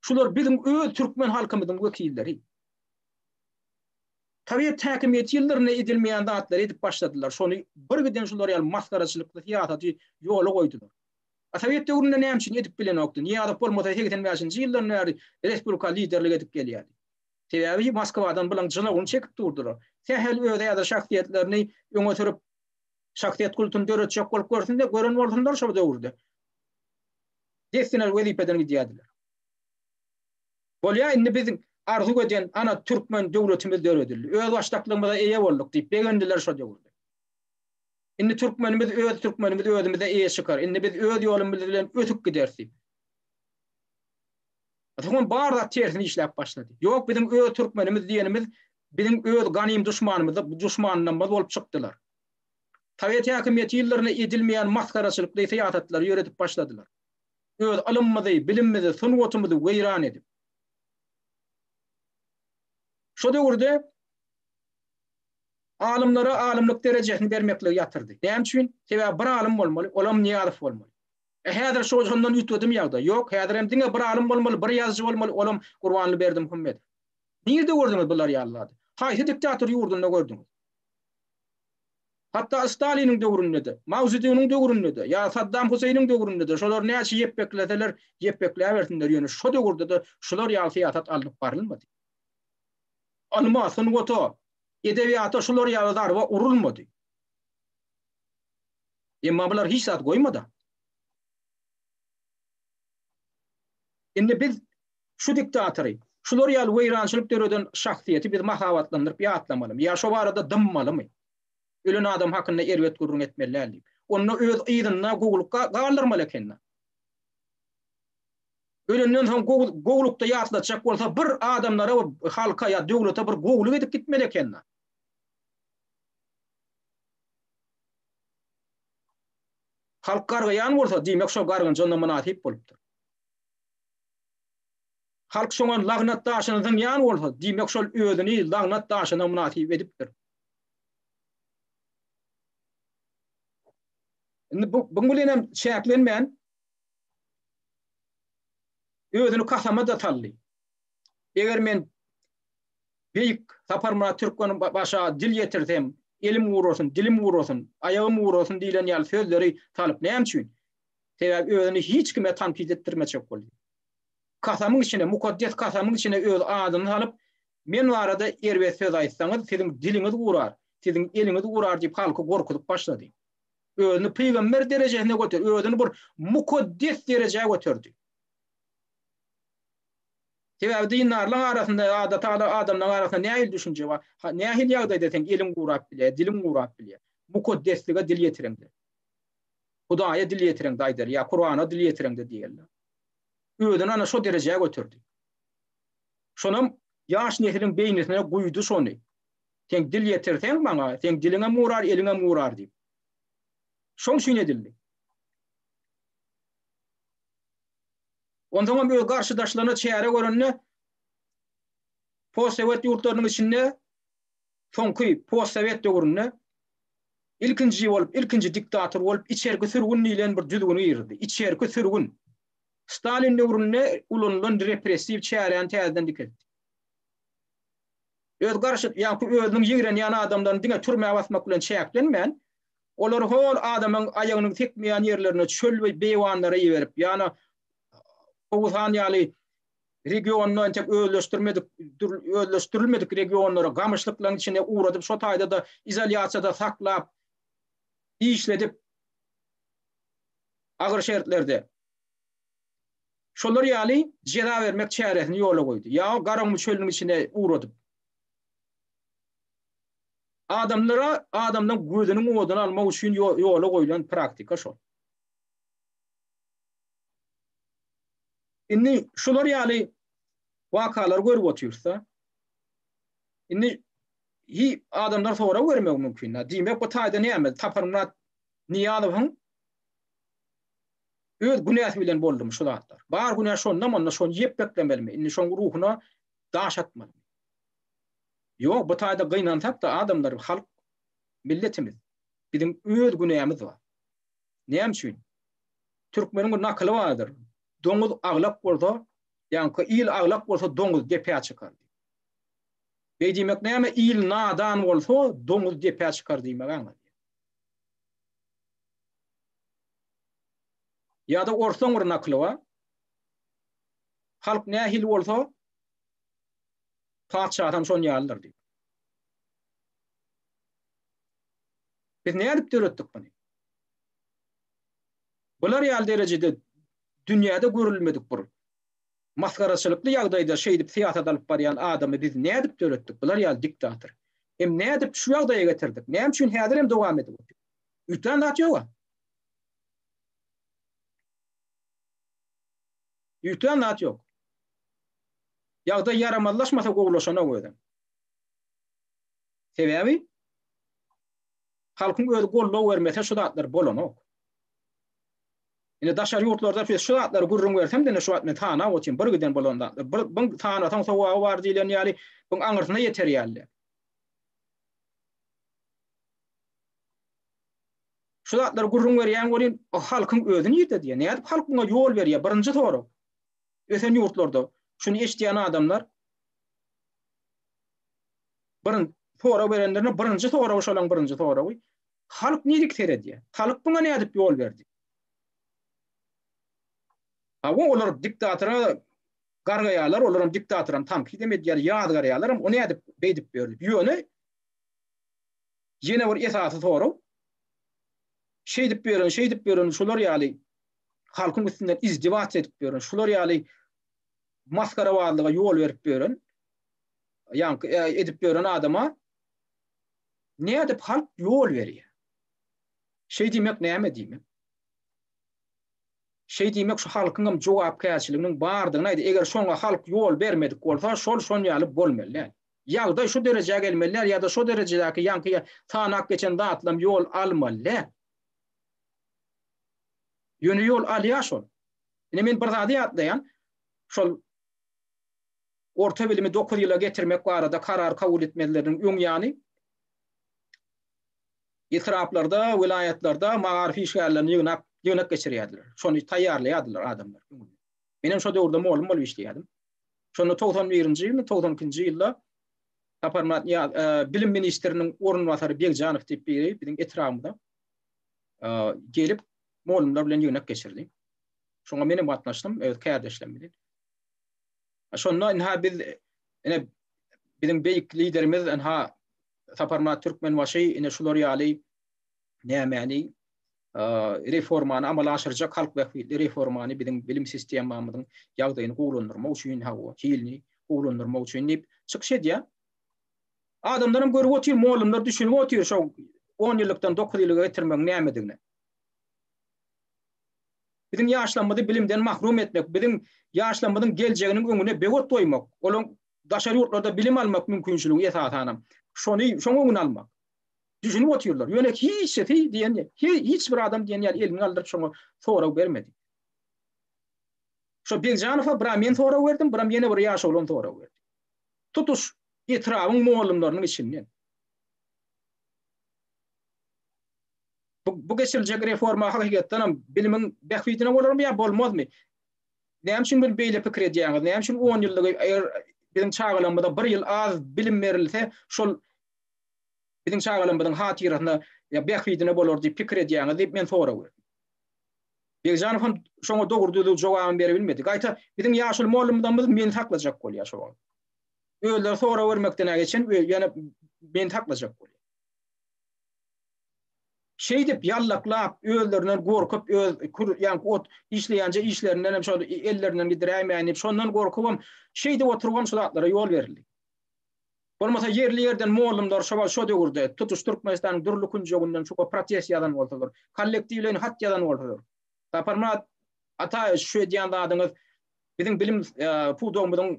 Şular biziň öz türkmen halkymyzyň wekilleri. Sowet häkimiýeti ýyllarynda edilmeýän zatlary edip başladylar. Şony bir giden şular ýaly masgaraçylykly syýasaty ýola goýdular. A sowet döwründe näme üçin edip bilenokdy? Nyýazow bolmasa 85-nji ýyldan bäri respublika liderlik edip gelýärdi. Sebäbi Moskwadan bulaň jylawyny çekip durdular. Sähel öz häzir şahsyýetlerini öňe sürüp şahsyýet kultuny döretjek bolup görsün-de, gören bolsunlar şol döwürde. Dessine wezipeden gidýärdiler. Bolýar indi biziň arzuw eden ana türkmen döwletimiz döredildi. Özbaşdaklygymyza eýe bolduk diýip begendiler şo döwürde. Indi türkmenimiz öz türkmenimiz özümize eýe çykar. Indi biz öz ýolumyz bilen ösüp gideris diýip. Soňam bar zat tersine işläp başlady. Ýok biziň öz türkmenimiz diýenimiz biziň öz ganym duşmanymyz, duşmanlarymyz bolup çykdylar. Sowet häkimiýeti ýyllarynda edilmeýän masgaraçylykly syýasatlary ýöredip başladylar. Öz ylymymyzy, bilimimizi, sungatymyzy weýran edip. Şo döwürde alymlara alymlyk derejesini bermekligi ýatyrdy. Näme üçin? Sebäbi bir alym bolmaly, olam Nyýazow bolmaly. E häzir şo şondan üýtgedimi ýagdaý? Ýok, häzir hem diňe bir alym bolmaly, bir ýazyjy bolmaly, olam Gurbanly Berdimuhamedow. Nirde gördüňiz bular ýaly zady? Haýsy diktator ýurdunda gördüňiz? Hatda Staliniň döwründe-de, Mao Zedungyň döwründe-de, ýa Saddam Huseýniň döwründe-de şolar näçe ýepbekleseler, ýepbekläbersinler, ýöne şo döwürde-de şular ýaly syýasat alnyp barylmady. Ylma, sungata, edebiýata şular ýaly zarba urulmady. Emma bular hiç zat goýmady. Indi biz şu diktatory, şular ýaly weýrançylyk döreden şahsyýeti biz mahabatlandyryp ýatlamalymy ýa şo barada dymmalymy? Ölen adam hakynda erbet gürrüň etmeli däl diýip. Onda öz yzynda gowulyk galdyrmaly eken-dä. Ölenden soň gowulykda ýatlatjak bolsa bir adamlara, halka ýa döwlete bir gowulyk edip gitmeli eken-dä. Halk gargaýan bolsa, diýmek şol gargynja onda mynasyp bolupdyr. Halk şoňa lagnat daşyny zyňýan bolsa, diýmek şol özüni lagnat daşyna mynasyp edipdir. Indi bu buň bilen hem çäklenmän özüni kasama-da saldy. Eger men Beýik Saparmyrat Türkmenbaşa dil ýetirsem, elim gurasyn, dilim gurasyn, aýagym gurasyn diýlen ýaly sözleri salyp näme üçin? Sebäbi özüni hiç kime tankyt etdirmejek boldy. Kasamyň içine, mukaddes kasamyň içine öz adyny salyp, men barada erbet söz aýtsaňyz, siziň diliňiz gurar, siziň eliňiz gurar diýip halky gorkuzyp başlady. Özüni pygamber derejesine göterdi, özüni bir mukaddes derejä göterdi. Sebäbi dindarlaryň arasynda, adaty adamlaryň arasynda nähili düşünje bar? Nähili ýagdaýda seň eliň gurap bilýär, diliň gurap bilýär? Mukaddeslige dil ýetireňde. Hudaýa dil ýetireňde aýdar, ýa Kurana dil ýetireňde diýerler. Özüni ana şo derejä göterdi. Şonam ýaş nesliň beýnisine guýdy şony. Sen dil ýetirseň maňa, seň diliňem gurar, eliňem gurar diýip. Şoň üçin edildi. Onsoňam öz garşydaşlaryna çäre görende postsowet ýurtlarynyň içinde soňky postsowet döwründe ilkinji bolup, ilkinji diktator bolup içerki sürgün diýlen bir düzgüni girizdi. Içerki sürgün. Stalin döwründe ulanylan repressiw çäräni täzeden dikeltdi. Öz garşy, ýaňky özüniň ýigrenýän adamlaryny diňe türmä basmak bilen çäklenmän, olary hol adamyň aýagynyň sekmeýän ýerlerine, çöl we beýewanlara iberip, ýa-da Howuzhan ýaly regionda entek özleşdirmedik, özleşdirilmedik regionlara, gamyşlyklaryň içine ugradyp, şo taýda-da izolýasiýada saklap, işledip, agyr şertlerde şolar ýaly jeza bermek çäresini ýola goýdy. Ýa Garagum çölüniň içine ugradyp. Adamlara adamlaryň gözüniň oduny almak üçin ýola goýlan praktika şol. Indi şular ýaly wakalary görüp otyrys-da. Indi hi adamlar sorag bermegi mümkin. Diýmek bu taýda näme? Saparmyrat Nyýazowyň öz günäsi bilen boldumy şu zatlar? Bar günä şondamy onda şony ýep beklemelimi? Indi şoň ruhuna daş atmalymy? Ýok, bu taýda gynansak-da adamlar, halk, milletimiz biziň öz günämiz bar. Näme üçin? Türkmeniň bir nakyly bardyr. Doňuz aglak bolsa, ýaňky il aglak bolsa doňuz depä çykar diýip. Beý diýmek näme? Il nadan bolsa doňuz depä çykar diýmegi aňladýar. Ýa-da orslaň bir nakyly bar. Halk nähili bolsa, patyşasam şon ýalydyr diýip. Biz nädip döretdik muny? Bular ýaly derejede dünýäde görülmedik bir masgaraçylykly ýagdaýda şeýdip syýasat alyp barýan adamy biz nädip döretdik? Bular ýaly diktator. Hem nädip şu ýagdaýa getirdik? Näme üçin häzir hem dowam edip otyr? Üýtgän zat ýok-a. Üýtgän zat ýok. Ýagdaý ýaramazlaşmasa gowulaşanok özem. Sebäbi halkyň özi goldaw bermese şu zatlar bolanok. Indi daşary ýurtlarda biz şu zatlary gürrüň bersem de şu wagt men sanap otyryn bir giden bolan zatlar. Bir bu sanasaň sogaby bar diýlen ýaly buň aňyrsyna ýeter ýaly. Şu zatlary gürrüň berýän welin halkyň özi nirde diýýär. Nädip halk muňa ýol berýär? Birinji sorag. Ösen ýurtlarda şuny eşidýän adamlar bir sorag berenlerine birinji soragy şolaň birinji soragy. Halk nirik seredýär? Halk muňa nädip ýol berdi? Hawa, olar diktatora gargaýarlar, olaram diktatoram tankyt hem edýär, ýazgarýarlar hem, o nädip beýdip berdi? Ýöne ýene bir esasy sorag, şeýdip ýören, şeýdip ýören şular ýaly halkyň üstünden izdiwasiýa edip ýören, şular ýaly masgarabazlyga ýol berip ýören, ýaňky e, edip ýören adama. Nädip halk ýol berýär? Şeý diýmek näme diýmek? Şeý diýmek şu halkyňam jogapkärçiliginiň bardygyny aýdy. Eger şoňa halk ýol bermedik bolsa, şol şon ýaly bolmaly däl. Ýagdaý şu derejä gelmeli däl ýa-da şo derejedäki ýaňky sanap geçen zatlam ýol almaly däl. Ýöne ýol alýar şol. Ine men bir zady ýatlaýan. Şol orta bilimi 9 ýyla getirmek barada karar kabul etmezleriniň öň ýany etraplarda, welaýatlarda magaryf işgärlerini ýygnap, ýygnak geçirýärdiler. Şony taýýarlaýardylar adamlar. Men hem şo döwürde mugallym bolup işleýärdim. Şonda 91-nji ýylmy, 92-nji ýylda Saparmyrat Nyýaz, e, bilim ministriniň orunbasary Begjanow diýip biri biziň etrabymyza e, gelip mugallymlar bilen ýygnak geçirdi. Şoňa men hem gatnaşdym öz kärdeşlerim bilen. Şonda ynha biz ine biziň beýik liderimiz ynha Saparmyrat Türkmenbaşy ine şular ýaly nämäni reformany amala aşyrjak halk bähbitli reformany biziň bilim sistemamyzyň ýagdaýyny gowulandyrmak üçin hawa hilini gowulandyrmak üçin diýip çykyş edýär. Adamlar hem görüp otyr, mugallymlar düşünip otyr şo 10 ýyllykdan 9 ýyllyga getirmegiň nämedigini. Biziň ýaşlarymyzy bilimden mahrum etmek, biziň ýaşlarymyzyň geljeginiň öňüne böwet goýmak, olaryň daşary ýurtlarda bilim almak mümkinçiligi esasanam şony şoň öňüni almak. Düşünip otyrlar. Ýöne hiçisi diýen hiç bir adam diýen ýaly elini galdyryp şoňa sorag bermedi. Şo Begjanowa bir men sorag berdim, biram ýene bir ýaş oglan sorag berdi. Tutuş etrabyň mugallymlarynyň içinden. Bu, bu geçiriljek reforma hakykatdan hem bilimiň bähbidine bolarmy ýa bolmazmy? Näme üçin bir beýle pikir edýäňiz? Näme üçin 10 ýyllygy eger biziň çagalarymyza bir ýyl az bilim berilse, şol biziň çagalarymyzyň hatyrasyna ýa bähbidine bolar diýip pikir edýäňiz diýip men sorag berdim. Begjanow hem şoňa dogry düzüw jogabyny bere bilmedi. Gaýta biziň ýaşuly mollumyzamyz meni saklajak bolýar şo wagt. Özleri sorag bermekden geçen, ýöne meni saklajak bolýar. Şeýdip ýallaklap, özlerinden gorkup, öz kür, ýaňky ot işleýänje işlerinden hem şol ellerinden gidiräýmäýin diýip, şondan gorkubam, şeýdip oturybam şu zatlara ýol berildi. Bolmasa ýerli-ýerden mollumlar şo wagt şo döwürde tutuş Türkmenistanyň dürli künjeginden şuňa protest ýazan bolsalar, kollektiwleýin hat ýazan bolsalar, Saparmyrat Ataýewiç şu edýän zadyňyz biziň bilim pudagymyzyň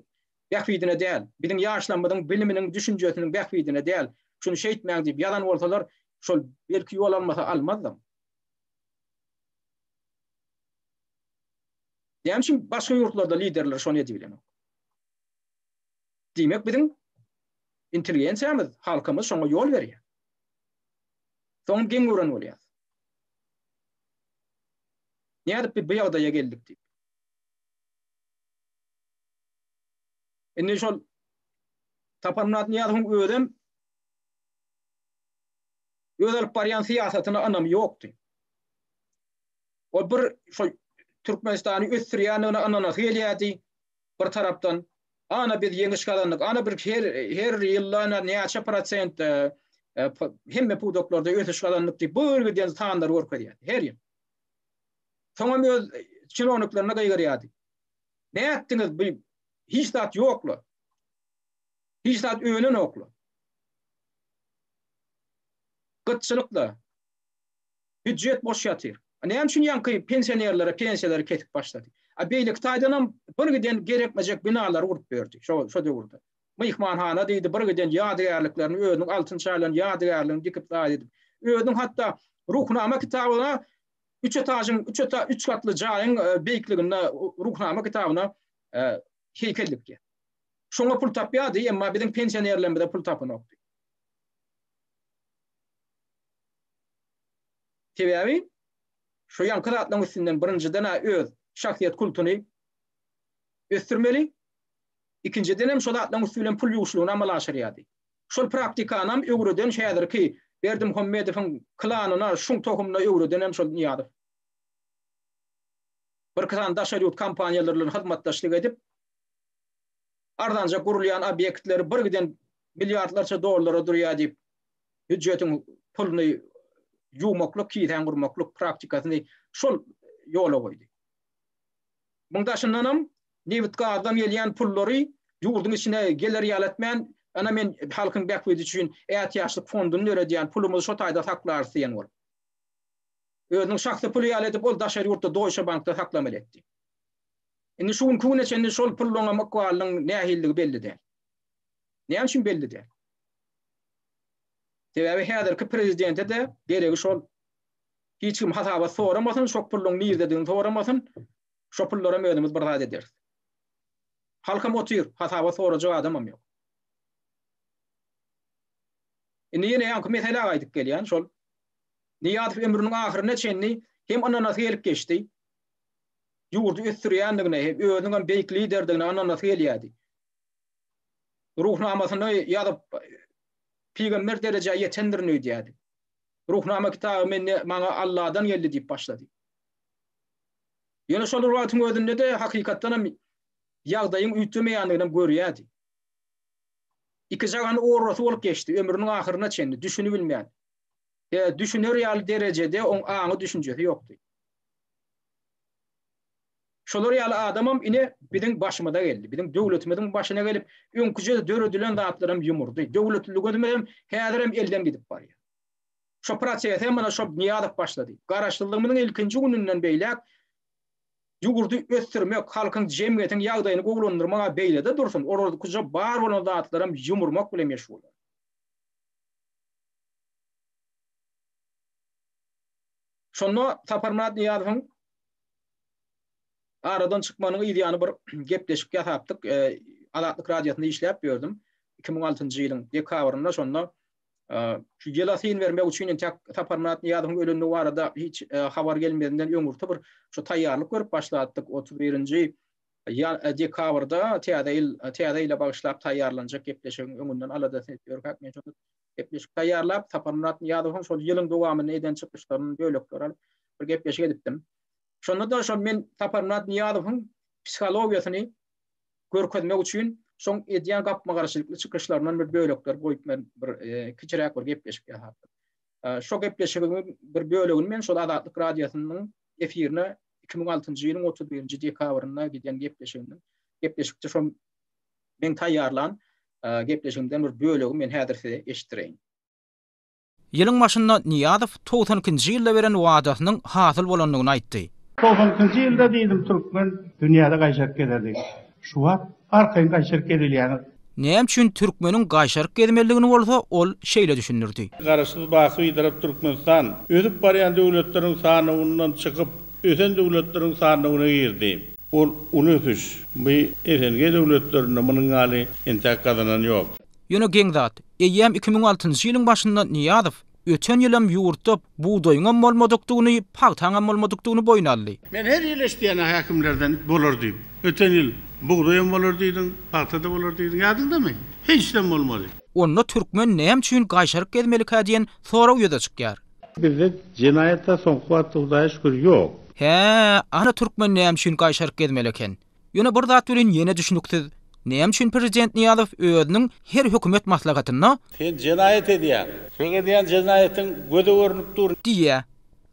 bähbidine däl, biziň ýaşlarymyzyň biliminiň, düşünjesiniň bähbidine däl, şuny şeýtmäň diýip ýazan bolsalar, şol belki ýol almasa almazdam. Näme üçin başga ýurtlarda liderler şony edibilenok? Diýmek biziň intelligensiýamyz, halkymyz şoňa ýol berýär. Soň geň gören bolýar. Nädip biz bu ýagdaýa geldik diýip. Indi şol Saparmyrat Nyýazowyň özem öz alyp barýan syýasatyna ynamy ýokdy. Ol bir şol Türkmenistany ösdürýändigine ynanasy gelýärdi bir tarapdan. Ana biz ýeňiş gazandyk. Ana bir her her ýylda ana näçe prosent e, e, hemme pudaklarda ösüş gazandyk diýip bir giden sanlary görkezýärdi her ýyl. Soňam öz çinowniklerine gygyrýardy. Nätdiňiz bu hiç zat ýokla. Hiç zat önenokla. Gytçylykla. Býujet boş ýatyr. Näme üçin ýaňky pensionerlere pensiýalary kesip başlady? A beýleki taýdanam bir giden gerekmejek binalary gurup berdi şo şo döwürde. Myhmanhana diýdi, bir giden ýadygärliklerini özüniň altyn çaýlan ýadygärligini dikip zat edip. Özüniň hatda Ruhnama kitabyna üç etažyň, üç eta, üç gatly jaýyň e, beýikliginde Ruhnama kitabyna e, heýkel dikdi. Şoňa pul tapýardy, emma biziň pensionerlerimize pul tapanokdy. Sebäbi şu ýaňky zatlaryň üstünden birinjiden-ä öz şahsyýet kultuny ösdürmeli, ikinjiden hem şo zatlaryň üsti bilen pul ýuwuşlygyny amala aşyrýardy. Şol praktikanam öwreden häzirki Berdimuhamedowyň klanyna, şuň tohumyna öwreden hem şol Nyýazow. Birki sany daşary ýurt kompaniýalary bilen hyzmatdaşlyk edip, arzanjak gurulýan obýektleri bir giden milliardlarça dollara durýar diýip, býujetiň puluny ýuwmaklyk, kisäň gurmaklyk praktikasyny şol ýola goýdy. Muň daşyndanam nebit-gazdan gelýän pullary ýurduň içine geler ýaly etmän, Ana men halkyň bähbidi üçin ätiýaçlyk fonduny döredýän, pulumyzy şo taýda saklarys diýen bolup. Özüniň şahsy puly ýaly edip ol daşary ýurtda Deutsche Bankda saklamaly etdi. Indi şu günki güne çenli şol pullaryňam ykbalynyň nähilidigi belli däl. Näme üçin belli däl? Sebäbi häzirki prezidente-de geregi şol. Hiç kim hasabat soramasyn, şo pulluň nirdedigini soramasyn, şo pullaram özümiz bir zat ederis. Halkam otyr, hasabat sorajak adamam ýok. Indi ýene ýaňky meselä gaýdyp gelýän, şol Nyýazow ömrüniň ahyryna çenli hem ynanasy gelip geçdi. Ýurdy ösdürýändigine, hem özüniň hem beýik liderdigine ynanasy gelýärdi. Ruhnamasyny ýazyp, pygamber derejä ýetendirin öýdýärdi. Ruhnama kitaby mende maňa Alladan geldi diýip başlady. Ýöne şol bir wagtyň özünde-de hakykatdan hem ýagdaýyň üýtgemeýändigini hem görýärdi. Ikijagan orrasy bolup geçdi ömrüniň ahyryna çenli düşünibilmän. E, düşüner ýaly derejede oň aňy düşünjesi ýokdy. Şolar ýaly adamam ine biziň başymyza geldi. Biziň döwletimiziň başyna gelip, öňküje döredilen zatlaram ýumurdy. Döwletliligimiz hem häzirem elden gidip barýar. Şo prosesi hem mana şo Nyýazow başlady. Garaşsyzlygymyzyň ilkinji gününden beýläk ýurdy ösdürmek, halkyň, jemgyýetiň ýagdaýyny gowulandyrmak-a beýlede dursun, olarkyja bar bolan zatlaram ýumurmak bilen meşgul boldy. Şonda Saparmyrat Nyýazowyň aradan çykmagynyň yz ýany bir gepleşik ýasapdyk. Azatlyk radiosynda işläp ýördüm. 2006-njy ýylyň dekabrynda şonda şu ýyla syn bermek üçin entek Saparmyrat Nyýazowyň ölendigi barada hiç habar gelmezinden öňürti bir şu taýýarlyk görüp başlatdyk. 31-nji dekabrda täze ýyl täze ýyla bagyşlap taýýarlanjak gepleşigiň öňünden aladasyny edip ýörkäk men şonda gepleşik taýýarlap Saparmyrat Nyýazowyň şol ýylyň dowamynda eden çykyşlaryny bölekler alyp bir gepleşik edipdim. Şonda-da şol men Saparmyrat Nyýazowyň psihologiýasyny görkezmek üçin şoň edýän gapma-garşylykly çykyşlaryndan bir bölekler goýup men bir e, kiçiräk bir gepleşik ýasapdym. E, şo gepleşigiň bir bölegini men şol Azatlyk radiosynyň efirine 2006-njy ýylyň 31-nji dekabrynda giden gepleşigimden gepleşikde şo men taýýarlan e, gepleşigimden bir bölegi men häzir size eşitdireýin. Ýylyň başynda Nyýazow 92-nji ýylda beren wadasynyň hasyl bolandygyny aýtdy. 92-nji ýylda diýdim türkmen dünýäde gaýşaryp gezer diýip. Şu wagt arkaýyn gaýşaryp gezilýäňiz. Näme üçin türkmeniň gaýşaryp gezmelidigini bolsa ol şeýle düşündirdi. Garaşsyz baky Bitarap Türkmenistan ösüp barýan döwletleriň sanawyndan çykyp, ösen döwletleriň sanawyna girdi. Ol uly ösüş. Bu SNG döwletlerinde munuň ýaly entäk gazanan ýok. Ýöne geň zat, eýýäm 2006-njy ýylyň başynda Nyýazow öten ýylam ýurtda bugdaýyňam bolmadykdygyny, pagtaňam bolmadykdygyny boýun aldy. Men her ýyl eşidýän-ä häkimlerden bolar diýip. Öten ýyl bugdaýam bolar diýdiň, pagta-da bolar diýdiň, ýadyňdamy? Hiçden bolmady. Onda türkmen näme üçin gaýşaryp gezmelikä diýen sorag ýüze çykýar. Bizde jenaýat-a soňky wagtda Hudaýa şükür ýok. Hä, ana türkmen näme üçin gaýşaryp gezmeli eken. Ýöne bir zat welin ýene düşnüksiz, näme üçin prezident Nyýazow özüniň her hökümet maslahatynda. Sen jenaýat edýäň. Seň edýän jenaýatyň göze görnüp dur. Diýýä.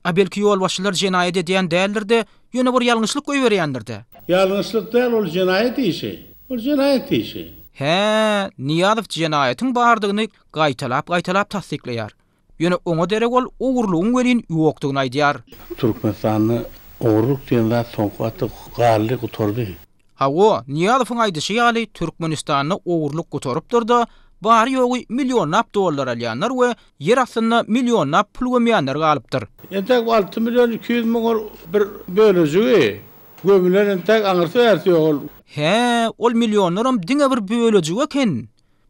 A belki ýolbaşçylar jenaýat edýän däldir-de, ýöne bir ýalňyşlyk goýberýändir-dä. Ýalňyşlyk däl, ol jenaýat işi. Ol jenaýat işi. Hä, Nyýazow jenaýatyň bardygyny gaýtalap-gaýtalap tassyklaýar. Ýöne oňa derek ol ogurlygyň welin ýokdugyny aýdýar. Türkmenistanda ogurlyk diýen zat soňky wagtda galdy, gutardy. Hawa, Nyýazowyň aýdyşy ýaly, Türkmenistanda ogurlyk gutarypdyr-da, bary-ýogy millionlap dollar alýanlar we ýer astynda millionlap pul gömýänler galypdyr. Entäk 6 million 200 müň ol bir bölejigi, gömülen entäk aňyrsy-bärsi ýok ol. Hä, ol millionlaram diňe bir bölejigi eken.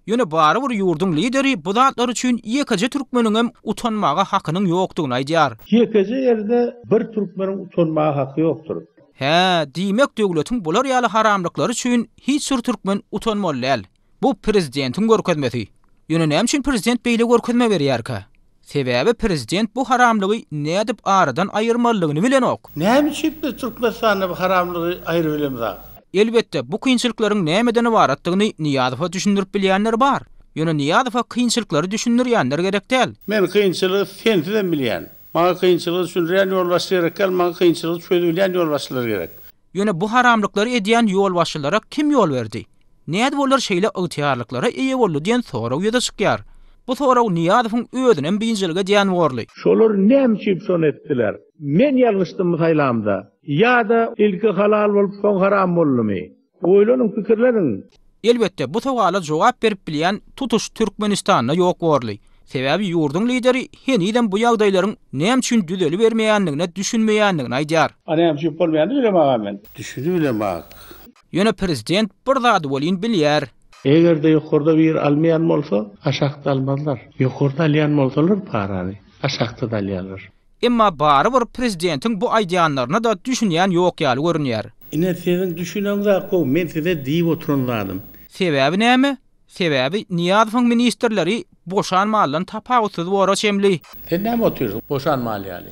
Ýöne barybir ýurduň lideri bu zatlar üçin ýekeje türkmeniňem utanmaga hakynyň ýokdugyny aýdýar. Ýekeje ýerde bir türkmeniň utanmaga haky ýokdur. Hä, diýmek döwletiň bular ýaly haramlyklary üçin hiç bir türkmen utanmaly däl. Bu prezidentiň görkezmesi. Ýöne näme üçin prezident beýle görkezme berýärkä? Sebäbi prezident bu haramlygy nädip aradan aýyrmalydygyny bilenok. Näme üçin biz Türkmenistanda bu haramlygy aýyrybilemzak? Elbetde, bu kynçylyklaryň nämeden ybaratdygyny Nyýazowa düşündirip bilýänler bar. Ýöne Nyýazowa kynçylyklary düşündirýänler gerek däl. Men kynçylygy sensizem bilýän. Maňa kynçylygy düşündirýän ýolbaşçy gerek däl, maňa kynçylygy çözübilýän ýolbaşçylar gerek. Ýöne bu haramlyklary edýän ýolbaşçylara kim ýol berdi? Nädip olar şeýle ygtyýarlyklara eýe boldy diýen sorag ýüze çykýar. Bu sorag Nyýazowyň özünem biynjalyk edýän borly. Şolar näme üçin şony etdiler? Men ýalňyşdymmy saýlamda? Ýa-da ilki halal bolup soň haram boldumy? Oýlanyň pikirleniň. Elbetde bu sowala jogap berip bilýän tutuş Türkmenistanda ýok borly. Sebäbi ýurduň lideri henizem bu ýagdaýlaryň näme üçin düzelibermeýändigine düşünmeýändigini aýdýar. A näme üçin bolmaýanyny bilemok-a men. Düşünibilemok. Ýöne prezident bir zady welin bilýär. Eger-de ýokarda biri almaýan bolsa, aşakda almazlar. Ýokarda alýan bolsalar parany, aşakda-da alýarlar. Emma barybir prezidentiň bu aýdýanlaryna-da düşünýän ýok ýaly görünýär. Ine siziň düşüneňzak gowy, men size diýip oturan zadym. Sebäbi näme? Sebäbi Nyýazowyň ministrleri boşan maldan tapawutsyz bora çemli. Sen näme otyrsyň boşan mal ýaly?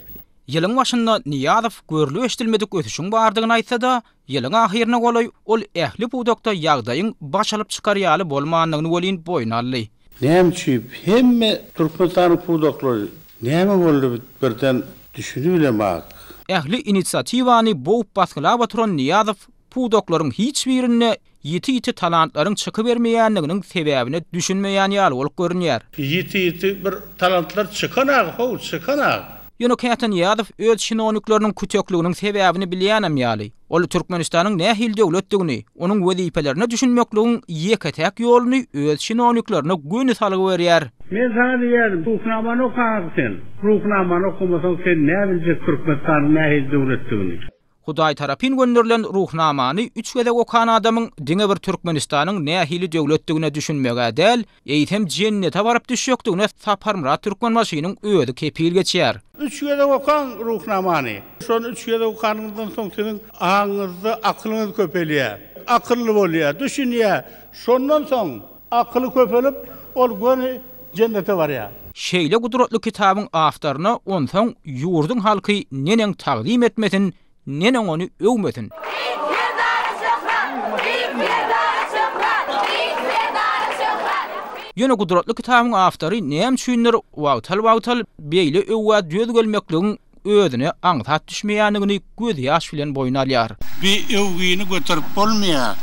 Ýylyň başynda Nyýazow görlüp-eşidilmedik ösüşiň bardygyny aýtsa-da, ýylyň ahyryna golaý ol ähli pudakda ýagdaýyň baş alyp çykar ýaly bolmandygyny welin boýun aldy. Näme üçin hemme Türkmenistanyň pudaklary näme boldy birden düşünibilemok. Ähli inisiatiwany bowup basgylap oturan Nyýazow pudaklaryň hiç birinde ýiti-ýiti talantlaryň çykybermeýändiginiň sebäbine düşünmeýän ýaly bolup görünýär. Ýiti-ýiti bir talantlar çykanag how, çykanag. Ýöne käte Nyýazow öz çinownikleriniň kütekliginiň sebäbini bilýänem ýaly. Ol Türkmenistanyň nähili döwletdigini, onuň wezipelerine düşünmekligiň ýeke-täk ýoluny öz çinowniklerine göni salgy berýär. Men saňa diýýärin, Ruhnamany okaňok sen. Ruhnamany okamasaň sen näbiljek Türkmenistanyň nähili döwletdigini. Hudaý tarapyn gönderilen Ruhnamany üç gezek okan adamyň diňe bir Türkmenistanyň nähili döwletdigine düşünmeg-ä däl, eýsem jennete baryp düşjekdigine Saparmyrat Türkmenbaşynyň özi kepil geçýär. Üç gezek okaň Ruhnamany. Şony üç gezek okanyňyzdan soň siziň aňyňyzda akylyňyz köpelýär. Akylly bolýar, düşünýär. Şondan soň akyly köpelip, ol göni jennete barýar. Şeýle gudratly kitabyň awtoryna onsoň ýurduň halky neneň tagzym etmesin, neneň ony öwmesin? Beýik Serdara şöhrat! Beýik Serdara şöhrat! Beýik Serdara şöhrat! Ýöne gudratly kitabyň awtory näme üçindir wagtal-wagtal beýle öwgä döz gelmekligiň özüne aňsat düşmeýändigini gözýaş bilen boýun alýar. Bi öwgini göterip bolmaýar.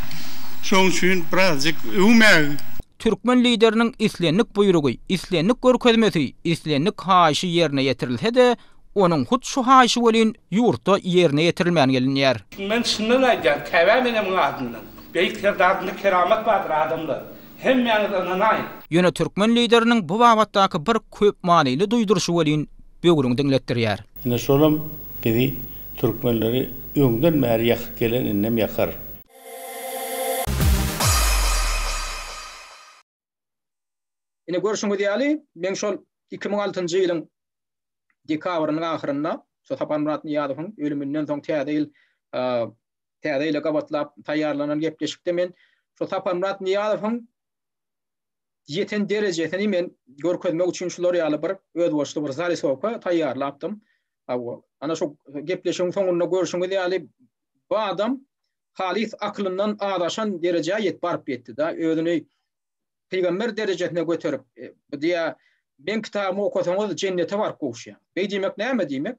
Şoň üçin birazjyk öwmäň. Türkmen Lideriniň islendik buýrugy, islendik görkezmesi, islendik haýyşy ýerine ýetirilse-de, onuň hut şu haýyşy welin ýurtda ýerine ýetirilmän gelinýär. Men çyndan aýdýan, Käbäm enemiň adyndan. Beýik Serdarymda keramat bardyr, adamlar. Hemmäňiz ynanaýyň. Ýöne türkmen Lideriniň bu babatdaky bir köpmanyly duýduryşy welin böwrüňi diňletdirýär. Ine şolam bizi türkmenleri öňden bäri ýakyp gelen indem ýakar. Ine görşüňiz ýaly, meň şol 2006-njy ýylyň dekabrynyň ahyrynda, şo Saparmyrat Nyýazowyň ölüminden soň täze ýyl täze ýyla gabatlap taýýarlanan gepleşikde men şo Saparmyrat Nyýazowyň ýeten derejesini men görkezmek üçin şular ýaly bir özboluşly bir zarisowka taýýarlapdym. Ana şu gepleşigiň soňunda görşüňiz ýaly bu adam halys akylyndan azaşan derejä ýet baryp ýetdi-de, özüni pygamber derejesine göterip, e, bu diýä meň kitabymy okasaňyz jennete baryp gowuşýaň. Beý diýmek näme diýmek?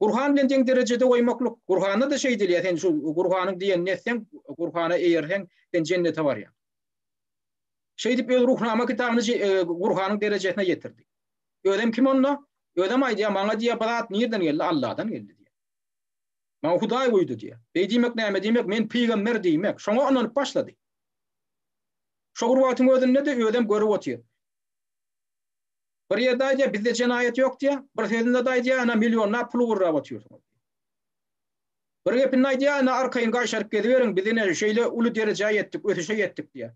Gurhan bilen deň derejede goýmaklyk. Gurhanda-da şeý diýilýär, sen şu Gurhanyň diýenini etseň, Gurhana eýerseň, sen jennete barýaň. Şeýdip öz Ruhnama kitabyny e, Gurhanyň derejesine ýetirdi. Özem kim onda? Özem aýdýar, maňa diýýär, bu zat nirden geldi? Alladan geldi diýýär. Maňa Hudaý guýdy diýýär. Beý diýmek näme diýmek? Men pygamber diýmek. Şoňa ynanyp başlady. Şo bir wagtyň özünde-de özem görüp otyr. Bir ýerde aýdýar, bizde jenaýat ýok diýýär. Bir sözünde-de aýdýar, ana millionlap pul gurrap otyrsyňyz. Bir gepinde aýdýar, ana arkaýyn gaýşaryp geziberiň, biz ine şeýle uly derejä ýetdik, ösüşe ýetdik diýýär.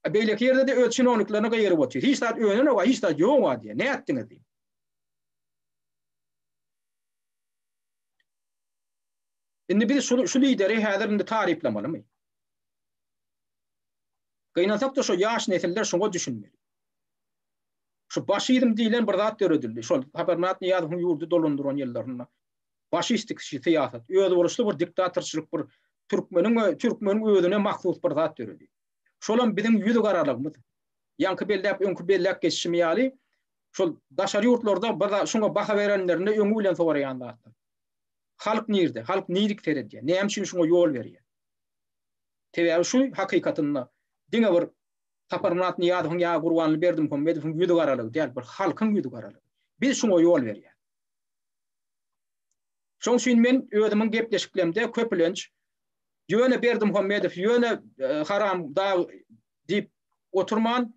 A beýleki ýerde-de öz çinowniklerini gygyryp otyr. Hiç zat önenok-a, hiç zat ýog-a diýýär. Nätdiňiz diýip. Indi biz şu, şu lideri häzir indi taryplamalymy? Gynansak-da şu ýaş nesiller şuňa düşünmeli. Şu başizm diýlen bir zat döredildi. Şol Saparmyrat Nyýazowyň ýurdy dolandyran ýyllarynda. Faşistik syýasat, özboluşly bir diktatorçylyk bir türkmeniň we türkmeniň özüne mahsus bir zat döredi. Şolam biziň ýüzi garalygymyz. Ýaňky belläp, öňki belläp geçişim ýaly, şol daşary ýurtlarda bir şuňa baha berenlerinde öňi bilen soraýan zatlar. Halk nirde? Halk nirik seredýär? Näme üçin şuňa ýol berýär? Sebäbi şu hakykatynda diňe bir Saparmyrat Nyýazowyň ýa Gurbanguly Berdimuhamedowyň ýüzi garalygy däl, bir halkyň ýüzi garalygy. Biz şuňa ýol berýäs. Şoň üçin men özümiň gepleşiklerimde köplenç ýöne Berdimuhamedow, ýöne haram dag diýip oturman,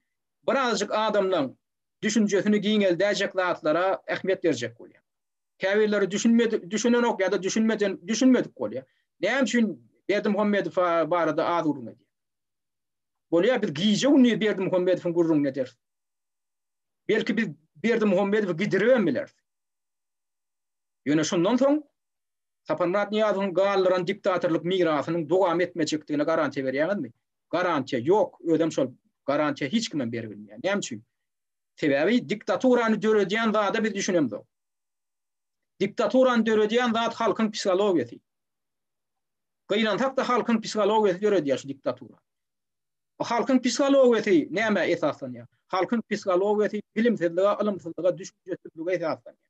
birazajyk adamlaň düşünjesini giňeldäýjek zatlara ähmiýet berjek bolýan. Käbirleri düşünmedi, düşünenok ýa-da düşünmeden, düşünmedik bolýar. Näme üçin Berdimuhamedow barada az gürrüň edýär? Bolýar, biz gije-gündiz Berdimuhamedowyň gürrüňini ederis. Belki biz Berdimuhamedowy gidiribem bileris. Ýöne şundan soň Saparmyrat Nyýazowyň galdyran diktatorlyk mirasynyň dowam etmejekdigine garantiýa berýäňizmi? Garantiýa ýok, özem şol garantiýa hiç kimem beribilmeýär. Näme üçin? Sebäbi diktaturany döredýän zada biz düşünemzok. Diktaturany döredýän zat halkyň psihologiýasy. Gynansak-da halkyň psihologiýasy döredýär şu diktaturany. Halkyň psihologiýasy nämä esaslanýar? Halkyň psihologiýasy bilimsizlige, ylymsyzlyga, düşünjesizlige esaslanýar.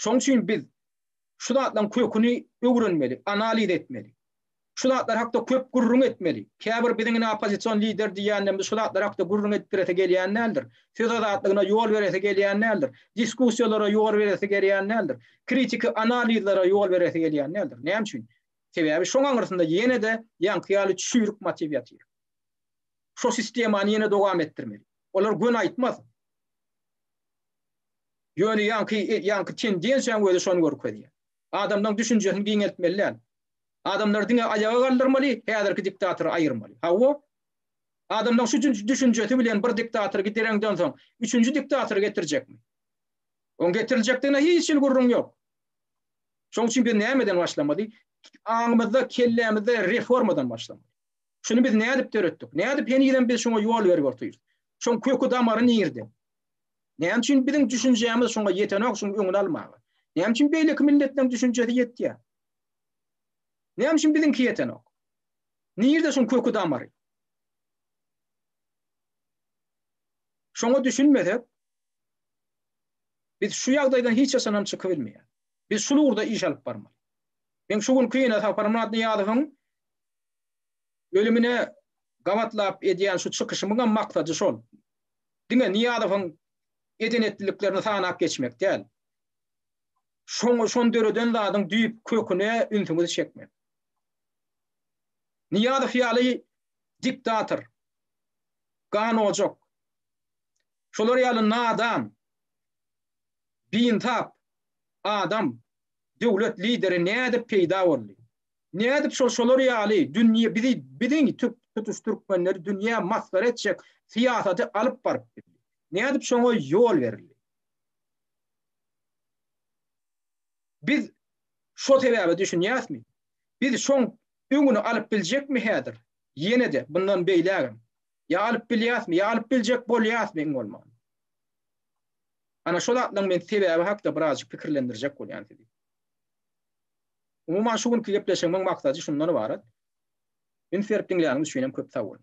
Şonuň üçin biz şu zatlaryň köküni öwrenmeli, analiz etmeli. Şu zatlar hakda köp gürrüň etmeli. Käbir biziň ine oppozision lider diýýänlerimiz şu zatlar hakda gürrüň etdiresi gelýän däldir. Söz azatlygyna ýol beresi gelýän däldir. Diskussiýalara ýol beresi gelýän däldir. Kritiki analizlere ýol beresi gelýän däldir. Näme üçin? Sebäbi şoň aňyrsynda ýene-de ýaňky ýaly çüýrük motiw ýatyr. Şo sistemany ýene dowam etdirmeli. Olar göni aýtmaz. Ýöne ýaňky ýaňky tendensiýaň özi şony görkezýär. Adamlaryň düşünjesini giňeltmeli däl. Adamlary diňe aýaga galdyrmaly, häzirki diktatory aýyrmaly. Hawa. Adamlaryň şu düşünjesi bilen bir diktatory gidereňden soň, üçünji diktatory getirjekmi? Oň getiriljekdigine hiç hili gürrüň ýok. Şoň üçin biz nämeden başlamaly? Aňymyzda, kellämizde reformadan başlamaly. Şuny biz nädip döretdik? Nädip henizem biz şoňa ýol berip otyrys? Şoň köki damary nirde? Näme üçin biziň düşünjämiz şoňa ýetenok, şuň öňüni almaga? Näme üçin beýleki milletleriň düşünjesi ýetýär? Näme üçin biziňki ýetenok? Nirde şuň köki damary? Şoňa düşünmesek, biz şu ýagdaýdan hiç haçanam çykyp bilmeýäris. Biz şul ugurda iş alyp barmaly. Men şu günki ýene Saparmyrat Nyýazowyň ölümine gabatlap edýän şu çykyşymyňam maksady şol. Diňe Nyýazowyň eden-etdiliklerini sanap geçmek däl. Şoňa şony döreden zadyň düýp köküne ünsüňizi çekmek. Nyýazow ýaly diktator, ganojak, şolar ýaly nadan, biýynsap adam, döwlet lideri nädip peýda boldy? Nädip şol şolar ýaly dünýe bizi biziň tutuş türkmenleri dünýä masgara etjek syýasaty alyp baryp bildi? Nädip şoňa ýol berildi? Biz şo sebäbe düşünýäsmi? Biz şoň öňüni alyp biljekmi häzir? Ýene-de bundan beýlägem. Ýa alyp bilýäsmi, ýa alyp biljek bolýasmy iň bolmanda? Ana şol zatlaryň men sebäbi hakda birazjyk pikirlendirjek bolýan sizi. Umuman şu günki gepleşigimiň maksady şundan ybarat. Üns berip diňläniňiz üçin hem köp sag boluň.